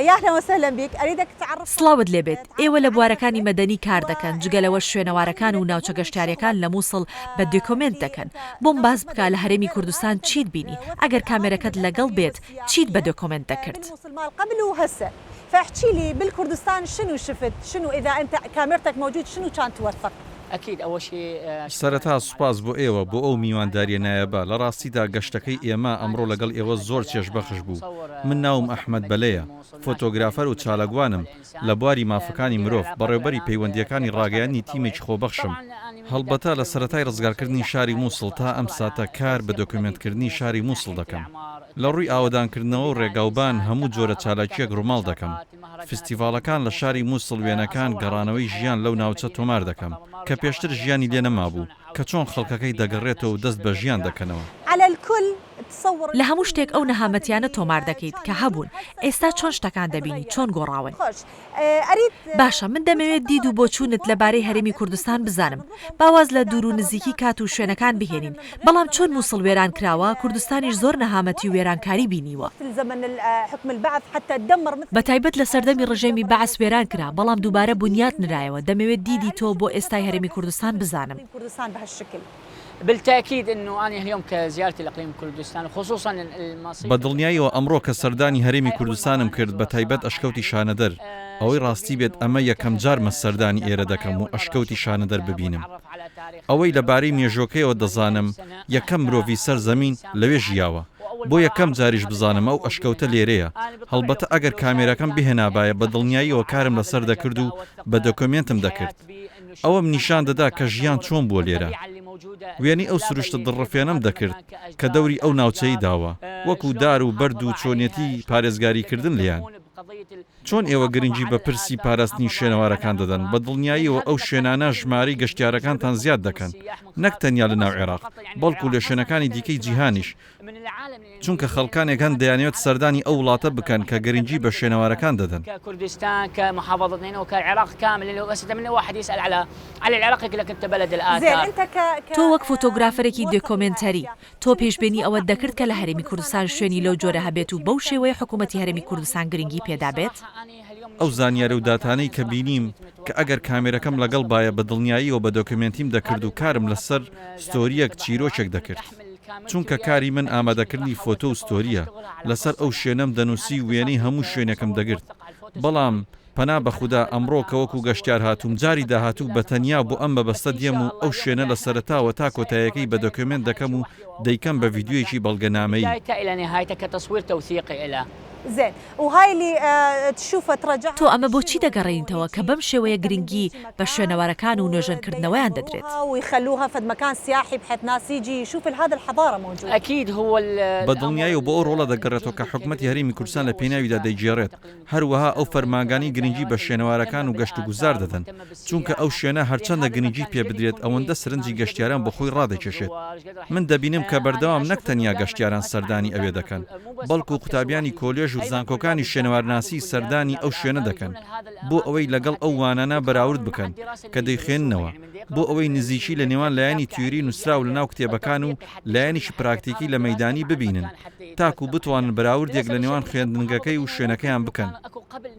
يا اهلا وسهلا بك اريدك تعرف. سڵاوت لێبێت، ئێوە لە بوارەکانی مەدەنی کار دەکەن، جگە لەوەش شوێنەوارەکان و ناوچە گەشتیاریەکان لە موسڵ بە دێکۆمێنت دەکەن. بۆم باس بکە لە هەرێمی کوردستان چیت بینی؟ ئەگەر کامێرەکەت لەگەڵ بێت چیت بە دۆکۆمێنت دەکرد؟ فاحكيلي بالكردستان شنو شفت شنو اذا انت كاميرتك موجود شنو كان توثق؟ سەرەتا سوپاس بۆ ئێوە بۆ ئەو میواندارییە نایابە، لە ڕاستیدا گەشتەکەی ئێمە ئەمڕۆ لەگەڵ ئێوە زۆر چێژبەخش بوو. من ناوم ئەحمەد بەلەیە، فۆتۆگرافەر و چالاکوانم لە بواری مافەکانی مرۆڤ، بەڕێوبەری پەیوەندییەکانی ڕاگەیاندنی تیمێکی خۆبەخشم. هەڵبەتە لە سەرەتای ڕزگارکردنی شاری موسڵ تا ئەم ساتە کار بە دۆکیومێنتکردنی شاری موسڵ دەکەم. لە ڕووی ئاوەدانکردنەوە و ڕێگاوبان هەموو جۆرە چالاکییەک ڕووماڵ دەکەم. فیستیڤاڵەکان لە شاری موسڵ وێنەکان گەڕانەوەی ژیان لەو ناوچە تۆمار دەکەم کە پێشتر ژیانی لێ نەمابوو کە چۆن خەڵکەکەی دەگەڕێتەوە و دەست بە ژیان دەکەنەوە. لە هەموو شتێک ئەو نەهامەتیانە تۆمار دەکەیت کە هەبوون، ئێستا چۆن شتەکان دەبینی، چۆن گۆڕاون؟ باشە، من دەمەوێت دید و بۆچوونت لەبارەی هەرێمی کوردستان بزانم. با واز لە دوور و نزیکی کات و شوێنەکان بهێنین، بەڵام چۆن موسڵ وێران کراوە، کوردستانیش زۆر نەهامەتی و وێرانکاری بینیوە. بەتایبەت لە سەردەمی ڕژێمی بەعس وێران کرا، بەڵام دووبارە بونیات نرایەوە، دەمەوێت دیدی تۆ بۆ ئێستای هەرێمی کوردستان بزانم. بە دڵنیاییەوە ئەمڕۆ کە سەردانی هەرێمی کوردستانم کرد بە تایبەت ئەشکەوتی شانەدەر، ئەوەی ڕاستی بێت ئەمە یەکەم جارمە سەردانی ئێرە دەکەم و ئەشکەوتی شانەدەر ببینم. ئەوەی لە بارەی مێژووەکەیەوە دەزانم یەکەم مرۆڤی سەر زەمین لەوێ ژیاوە. بۆ یەکەم جاریش بزانم ئەو ئەشکەوتە لێرەیە. هەڵبەتە ئەگەر کامێراکەم بهێنابایە بە دڵنیاییەوە کارم لەسەر دەکرد و بە دۆکۆمێنتم دەکرد. ئەوەم نیشان دەدا کە ژیان چۆن بووە لێرە. وێنەی ئەو سروشتە دڵڕفێنەم دەکرد کە دەوری ئەو ناوچەی داوە، وەکو دار و بەرد و چۆنیەتی پارێزگاریکردن لێیان. چۆن ئێوە گرنگی بە پرسی پاراستنی شوێنەوارەکان دەدەن؟ بە دڵنیاییەوە ئەو شوێنانە ژمارەی گەشتیارەکانتان زیاد دەکەن، نەک تەنیا لە ناو عێراق، بەڵکو لە شوێنەکانی دیکەی جیهانیش، چونکە خەڵکانێک هەن دەیانەوێت سەردانی ئەو وڵاتە بکەن کە گرنگی بە شوێنەوارەکان دەدەن. تۆ وەک فۆتۆگرافەرێکی دێکۆمێنتەری، تۆ پێشبینی ئەوەت دەکرد کە لە هەرێمی کوردستان شوێنی لەو جۆرە هەبێت و بەو شێوەیە حکوومەتی هەرێمی کوردستان گرنگی پێدابێت؟ ئەو زانیاری و داتانەی کە بینیم کە ئەگەر کامێرەکەم لەگەڵ بایە بە دڵنیاییەوە بە دۆکیومێنتیم دەکرد و کارم لەسەر ستۆرییەک چیرۆکێک دەکرد. چونکە کاری من ئامادەکردنی فۆتۆ و ستۆرییە، لەسەر ئەو شوێنەم دەنووسی و وێنەی هەموو شوێنێکم دەگرت. بەڵام پەنا بە خودا ئەمڕۆ کە وەکو گەشتیار هاتووم جاری داهاتوو بە تەنیا بۆ ئەم مەبەستە دێم و ئەو شوێنە لە سەرەتاوە تا کۆتایەکەی بە دۆکیۆمێنت دەکەم و دەیکەم بە ڤیدیۆیەکی بەڵگەنامەیی. تۆ ئەمە بۆچی دەگەڕێنیتەوە کە بەم شێوەیە گرنگی بە شوێنەوارەکان و نۆژەنکردنەوەیان دەدرێت؟ بە دڵنیایەوە بۆ ئەو ڕۆڵە دەگەڕێتەوە کە حکومەتی هەرێمی کوردستان لە پێناویدا دەیگێڕێت، هەروەها ئەو فەرمانگانەی گرنگی بە شوێنەوارەکان و گەشتوگوزار دەدەن، چونکە ئەو شوێنە هەرچەندە گرنگی پێ بدرێت ئەوەندە سەرنجی گەشتیاران بۆ خۆی ڕادەکێشێت. من دەبینم کە بەردەوام نەک تەنیا گەشتیاران سەردانی ئەوێ دەکەن، بەڵکو قوتابیانی کۆلێژ و زانکۆکانی شوێنەوارناسی سەردانی ئەو شوێنە دەکەن بۆ ئەوەی لەگەڵ ئەو وانانە بەراورد بکەن کە دەیخوێننەوە بۆ ئەوەی نزیکی لە نێوان لایەنی تیۆری نووسراو لەناو کتێبەکان و لایەنێکی پراکتیکی لە مەیدانی ببینن تاکو بتوانن بەراوردێک لە نێوان خوێندنگەکەی و شوێنەکەیان بکەن.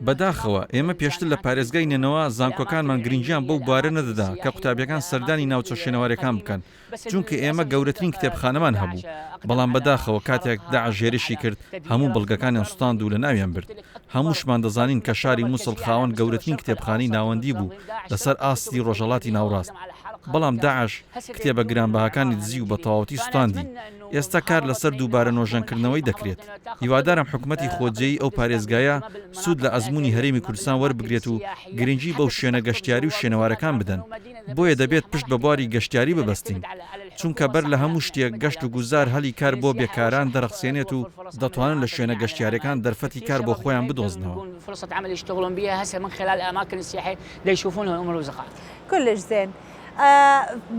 بەداخەوە ئێمە پێشتر لە پارێزگای نەینەوا زانکۆکانمان گرنگیان بەو بوارە نەدەدا کە قوتابیەکان سەردانی ناوچە شوێنەواریەکان بکەن چونکە ئێمە گەورەترین کتێبخانەمان هەبوو بەڵام بەداخەوە کاتێک داعش هێرشی کرد هەموو بەڵگەکانیان سوتاند و لەناویان برد هەمووشمان دەزانین کە شاری موسڵ خاوەن گەورەترین کتێبخانەی ناوەندی بوو لەسەر ئاستی ڕۆژهەڵاتی ناوڕاست بەڵام داعش کتێبە گرانبەهاکانی دزی و بەتەواوەتی سوتاندی ئێستا کار لەسەر دووبارە نۆژەنکردنەوەی دەکرێت. هیوادارم حکومەتی خۆجێیی ئەو پارێزگایە سوود لە ئەزموونی هەرێمی کوردستان وەربگرێت و گرنگی بەو شوێنە گەشتیاری و شوێنەوارەکان بدەن. بۆیە دەبێت پشت بە بواری گەشتیاری ببەستین. چونکە بەر لە هەموو شتێک گەشت و گوزار هەلی کار بۆ بێکاران دەرەخسێنێت و دەتوانن لە شوێنە گەشتیاریەکان دەرفەتی کار بۆ خۆیان بدۆزنەوە.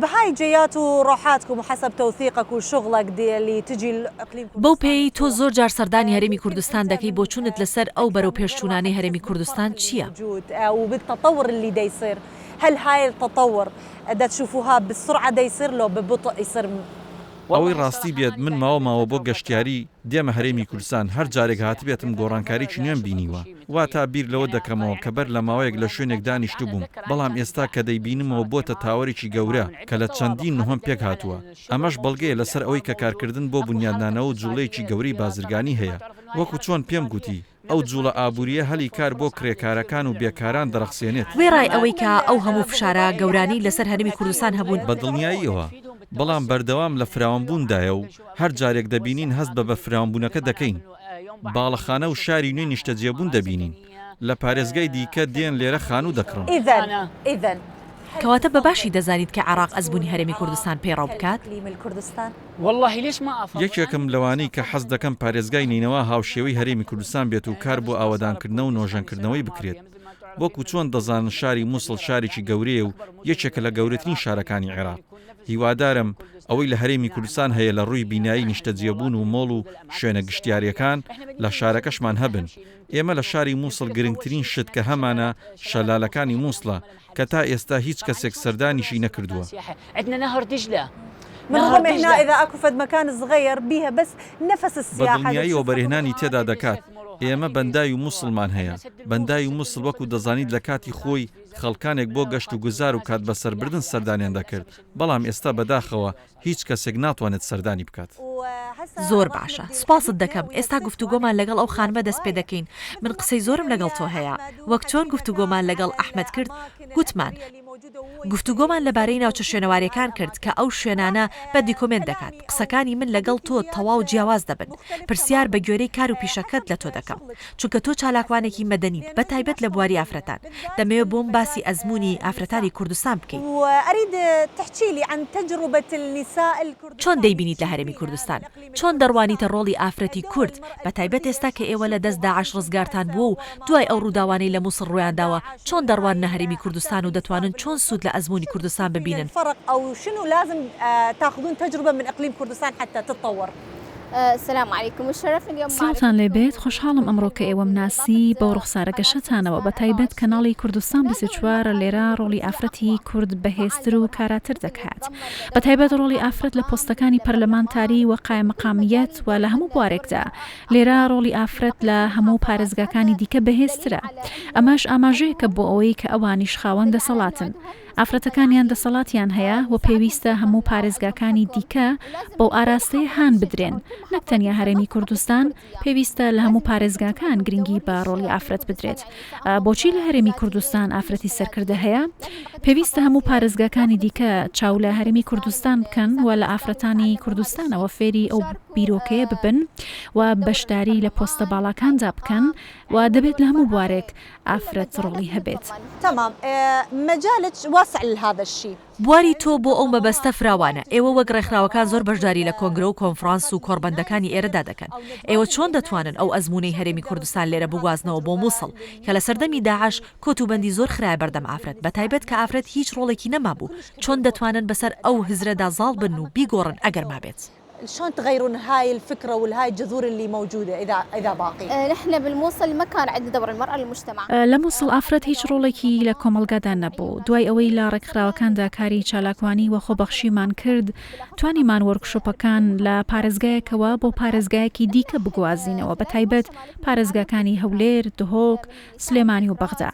بهاي جيات و روحاتكم وحسب توثيقك وشغلك دي اللي تجي لاقليم بەو پێیەی تۆ زۆر جار سەردانی هەرێمی کوردستان دەکەی بۆچوونت لەسەر ئەو بەرەوپێشچوونانەی هەرێمی کوردستان چییە؟ وبالتطور اللي ديصير هل هاي التطور دا تشوفوها بسرعة ديصير لو ببطء يصير؟ ئەوەی ڕاستی بێت من ماوە ماوە بۆ گەشتیاری دێمە هەرێمی کوردستان هەر جارێک هاتبێتم گۆڕانکاریی نوێم بینیوە واتا بیر لەوە دەکەمەوە کە بەر لە ماوەیەک لە شوێنێک دانیشتبووم بەڵام ئێستا کە دەیبینمەوە بۆتە تاوەرێکی گەورە کە لە چەندین نهۆم پێکهاتووە ئەمەش بەڵگەیە لەسەر ئەوەی کە کارکردن بۆ بونیادنانەوە جوڵەیەکی گەورەی بازرگانی هەیە وەکو چۆن پێم گوتی. ئەو جوڵە ئابوورییە هەلی کار بۆ کرێکارەکان و بێکاران دەڕەخسێنێت. وێڕای ئەوەی کە ئەو هەموو فشارە گەورانەی لەسەر هەرێمی کوردستان هەبوون. بە دڵنیاییەوە، بەڵام بەردەوام لە فراوانبووندایە و هەر جارێک دەبینین هەست بە بەفراوانبوونەکە دەکەین. باڵەخانە و شاری نوێی نیشتەجێبوون دەبینین. لە پارێزگای دیکە دێن لێرە خانوو دەکڕن. کەواتە بە باشی دەزانیت کە عێراق ئەزموونی هەرێمی کوردستان پەیڕەو بکات؟ یەکێکم لەوانەی کە حەز دەکەم پارێزگای نەینەوا هاوشێوەی هەرێمی کوردستان بێت و کار بۆ ئاوەدانکردنە و نۆژەنکردنەوەی بکرێت. وەکو چۆن دەزانن شاری موسڵ شارێکی گەورەیە و یەکێکە لە گەورەترین شارەکانی عێراق. هیوادارم ئەوەی لە هەرێمی کوردستان هەیە لە ڕووی بینایی نیشتەجێبوون و مۆڵ و شوێنە گشتیارییەکان لە شارەکەشمان هەبن. ئێمە لە شاری موسڵ گرنگترین شت کە هەمانە شەلالەکانی موسڵە کە تا ئێستا هیچ کەسێک سەردانیشی نەکردووە. بە دڵنیایی وەبەرهێنانی تێدا دەکات، ئێمە بەنداوی موسڵمان هەیە، بەنداوی موسڵ وەکو دەزانیت لە کاتی خۆی خەڵکانێک بۆ گەشت و گوزار و کات بەسەربردن سەردانیان دەکرد، بەڵام ئێستا بەداخەوە هیچ کەسێک ناتوانێت سەردانی بکات. زۆر باشە سوپاست دەکەم، ئێستا گفتوگۆمان لەگەڵ ئەو خانمە دەست پێ دەکەین، من قسەی زۆرم لەگەڵ تۆ هەیە، وەک چۆن گفتوگۆمان لەگەڵ ئەحمەد کرد گوتمان، گفتوگۆمان لەبارەی ناوچە شوێنەواریەکان کرد کە ئەو شوێنانە بە دیکۆمێنت دەکات، قسەکانی من لەگەڵ تۆ تەواو جیاواز دەبن، پرسیار بە گوێرەی کار و پیشەکەت لە تۆ دەکەم، چونکە تۆ چالاکوانێکی مەدەنیت بە تایبەت لە بواری ئافرەتان، دەمەوێت بۆم باسی ئەزموونی ئافرەتانی کوردستان بکەیت. چۆن دەیبینیت لە هەرێمی کوردستان؟ چۆن دەڕوانیتە ڕۆڵی ئافرەتی کورد، بە تایبەت ئێستا کە ئێوە لە دەست داعش ڕزگارتان بووە و دوای ئەو ڕووداوانەی لە موسڵ ڕوویانداوە، چۆن دەڕواننە هەرێمی کوردستان و دەتوانن چۆن سوود لە ئەزموونی کوردستان ببینن؟ سڵاوتان لێ بێت خۆشحاڵم ئەمڕۆ کە ئێوەم ناسی بەو ڕوخسارە گەشەتانەوە بە تایبەت کەناڵی کوردستان 24 لێرە ڕۆڵی ئافرەتی کورد بەهێزتر و کاراتر دەکات بە تایبەت ڕۆڵی ئافرەت لە پۆستەکانی پەرلەمانتاری و قایمقامیەت و لە هەموو بوارێکدا لێرە ڕۆڵی ئافرەت لە هەموو پارێزگاکانی دیکە بەهێزترە ئەمەش ئاماژەیەکە بۆ ئەوەی کە ئەوانیش خاوەن دەسەڵاتن ئافرەتەکانیان دەسەڵاتیان هەیە و پێویستە هەموو پارێزگاکانی دیکە بەو ئاراستەیە هان بدرێن، نەک تەنیا هەرێمی کوردستان، پێویستە لە هەموو پارێزگاکان گرنگی بە ڕۆڵی ئافرەت بدرێت. بۆچی لە هەرێمی کوردستان ئافرەتی سەرکردە هەیە؟ پێویستە هەموو پارێزگاکانی دیکە چاو لە هەرێمی کوردستان بکەن و لە ئافرەتانی کوردستانەوە فێری ئەو بیرۆکەیە ببن و بەشداری لە پۆستە باڵاکاندا بکەن و دەبێت لە هەموو بوارێک ئافرەت ڕۆڵی هەبێت. بواری تۆ بۆ ئەو مەبەستە فراوانە، ئێوە وەک ڕێکخراوەکان زۆر بەشداری لە کۆنگرە و کۆنفرانس و کۆڕبەندەکانی ئێرەدا دەکەن، ئێوە چۆن دەتوانن ئەو ئەزموونەی هەرێمی کوردستان لێرە بگوازنەوە بۆ موسڵ کە لە سەردەمی داعش کۆت و بەندی زۆر خرایە بەردەم ئافرەت بەتایبەت کە ئافرەت هیچ ڕۆڵێکی نەمابوو، چۆن دەتوانن بەسەر ئەو هزرەدا زاڵ بن و بیگۆڕن ئەگەر مابێت؟ شلون تغيرون هاي الفكرة والهاي الجذور اللي موجودة اذا اذا باقي. نحن بالموصل ما كان عندنا دور المرأة للمجتمع. لە موسڵ ئافرەت هیچ ڕۆڵێکی لە کۆمەڵگادا نەبوو، دوای ئەوەی لە ڕێکخراوەکاندا کاری چالاکوانی و خۆبەخشیمان کرد، توانیمان وۆرکشۆپەکان لە پارێزگایەکەوە بۆ پارێزگایەکی دیکە بگوازینەوە، بەتایبەت پارێزگاکانی هەولێر، دهۆک، سلێمانی و بەغدا.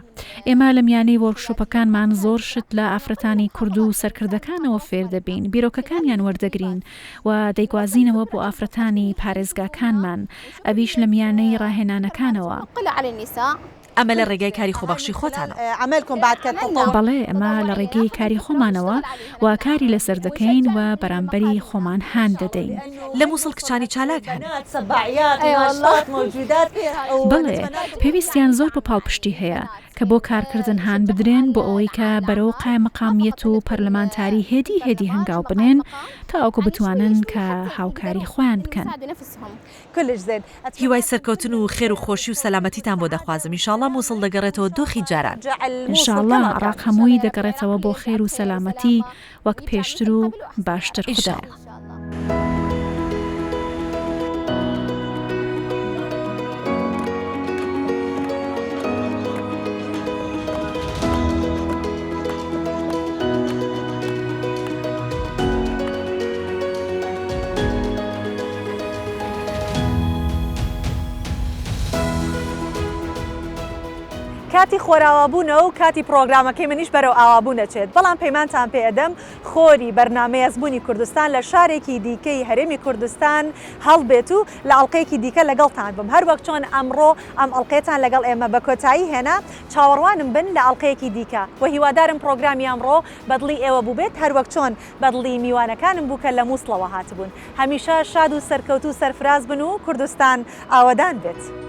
ئێمە لە میانەی وۆرکشۆپەکانمان زۆر شت لە ئافرەتانی کورد و سەرکردەکانەوە فێر دەبین، بیرۆکەکانیان وەردەگرین و دەیگوازینەوە بۆ ئافرەتانی پارێزگاکانمان، ئەویش لە میانەی ڕاهێنانەکانەوە. ئەمە لە ڕێگای کاری خۆبەخشی خۆتانەوە. بەڵێ، ئەمە لە ڕێگەی کاری خۆمانەوە و کاری لەسەر دەکەین و بەرامبەری خۆمان هان دەدەین. لە موسڵ کچانی چالاک هەن. بەڵێ، پێویستیان زۆر بە پاڵپشتی هەیە، کە بۆ کارکردن هان بدرێن بۆ ئەوەی کە بەرەو قایمقامیەت و پەرلەمانتاری هێدی هێدی هەنگاو بنێن تاوەکو بتوانن کە هاوکاری خۆیان بکەن. هیوای سەرکەوتن و خێر و خۆشی و سەلامەتیتان بۆ دەخوازم ئیشاڵا موسڵ دەگەڕێتەوە دۆخی جاران. ان شاء اللە عێڕاق هەمووی دەگەڕێتەوە بۆ خێر و سەلامەتی وەک پێشتر و باشتر خودایە. کاتی خۆراوابوونە و کاتی پڕۆگرامەکەی منیش بەرەو ئاوابوون ئەچێت، بەڵام پەیمانتان پێ ئەدەم خۆری بەرنامەی ئەزموونی کوردستان لە شارێکی دیکەی هەرێمی کوردستان هەڵبێت و لە ئەڵقەیەکی دیکە لەگەڵتان بم هەروەک چۆن ئەمڕۆ ئەم ئەڵقەیەتان لەگەڵ ئێمە بە کۆتایی هێنا چاوەڕوانم بن لە ئەڵقەیەکی دیکە و هیوادارم پڕۆگرامی ئەمڕۆ بەدڵی ئێوە بووبێت هەروەک چۆن بەدڵی میوانەکانم بوو کە لە موسڵەوە هاتبوون. هەمیشە شاد و سەرکەوتوو و سەرفراز بن و کوردستان ئاوەدان بێت.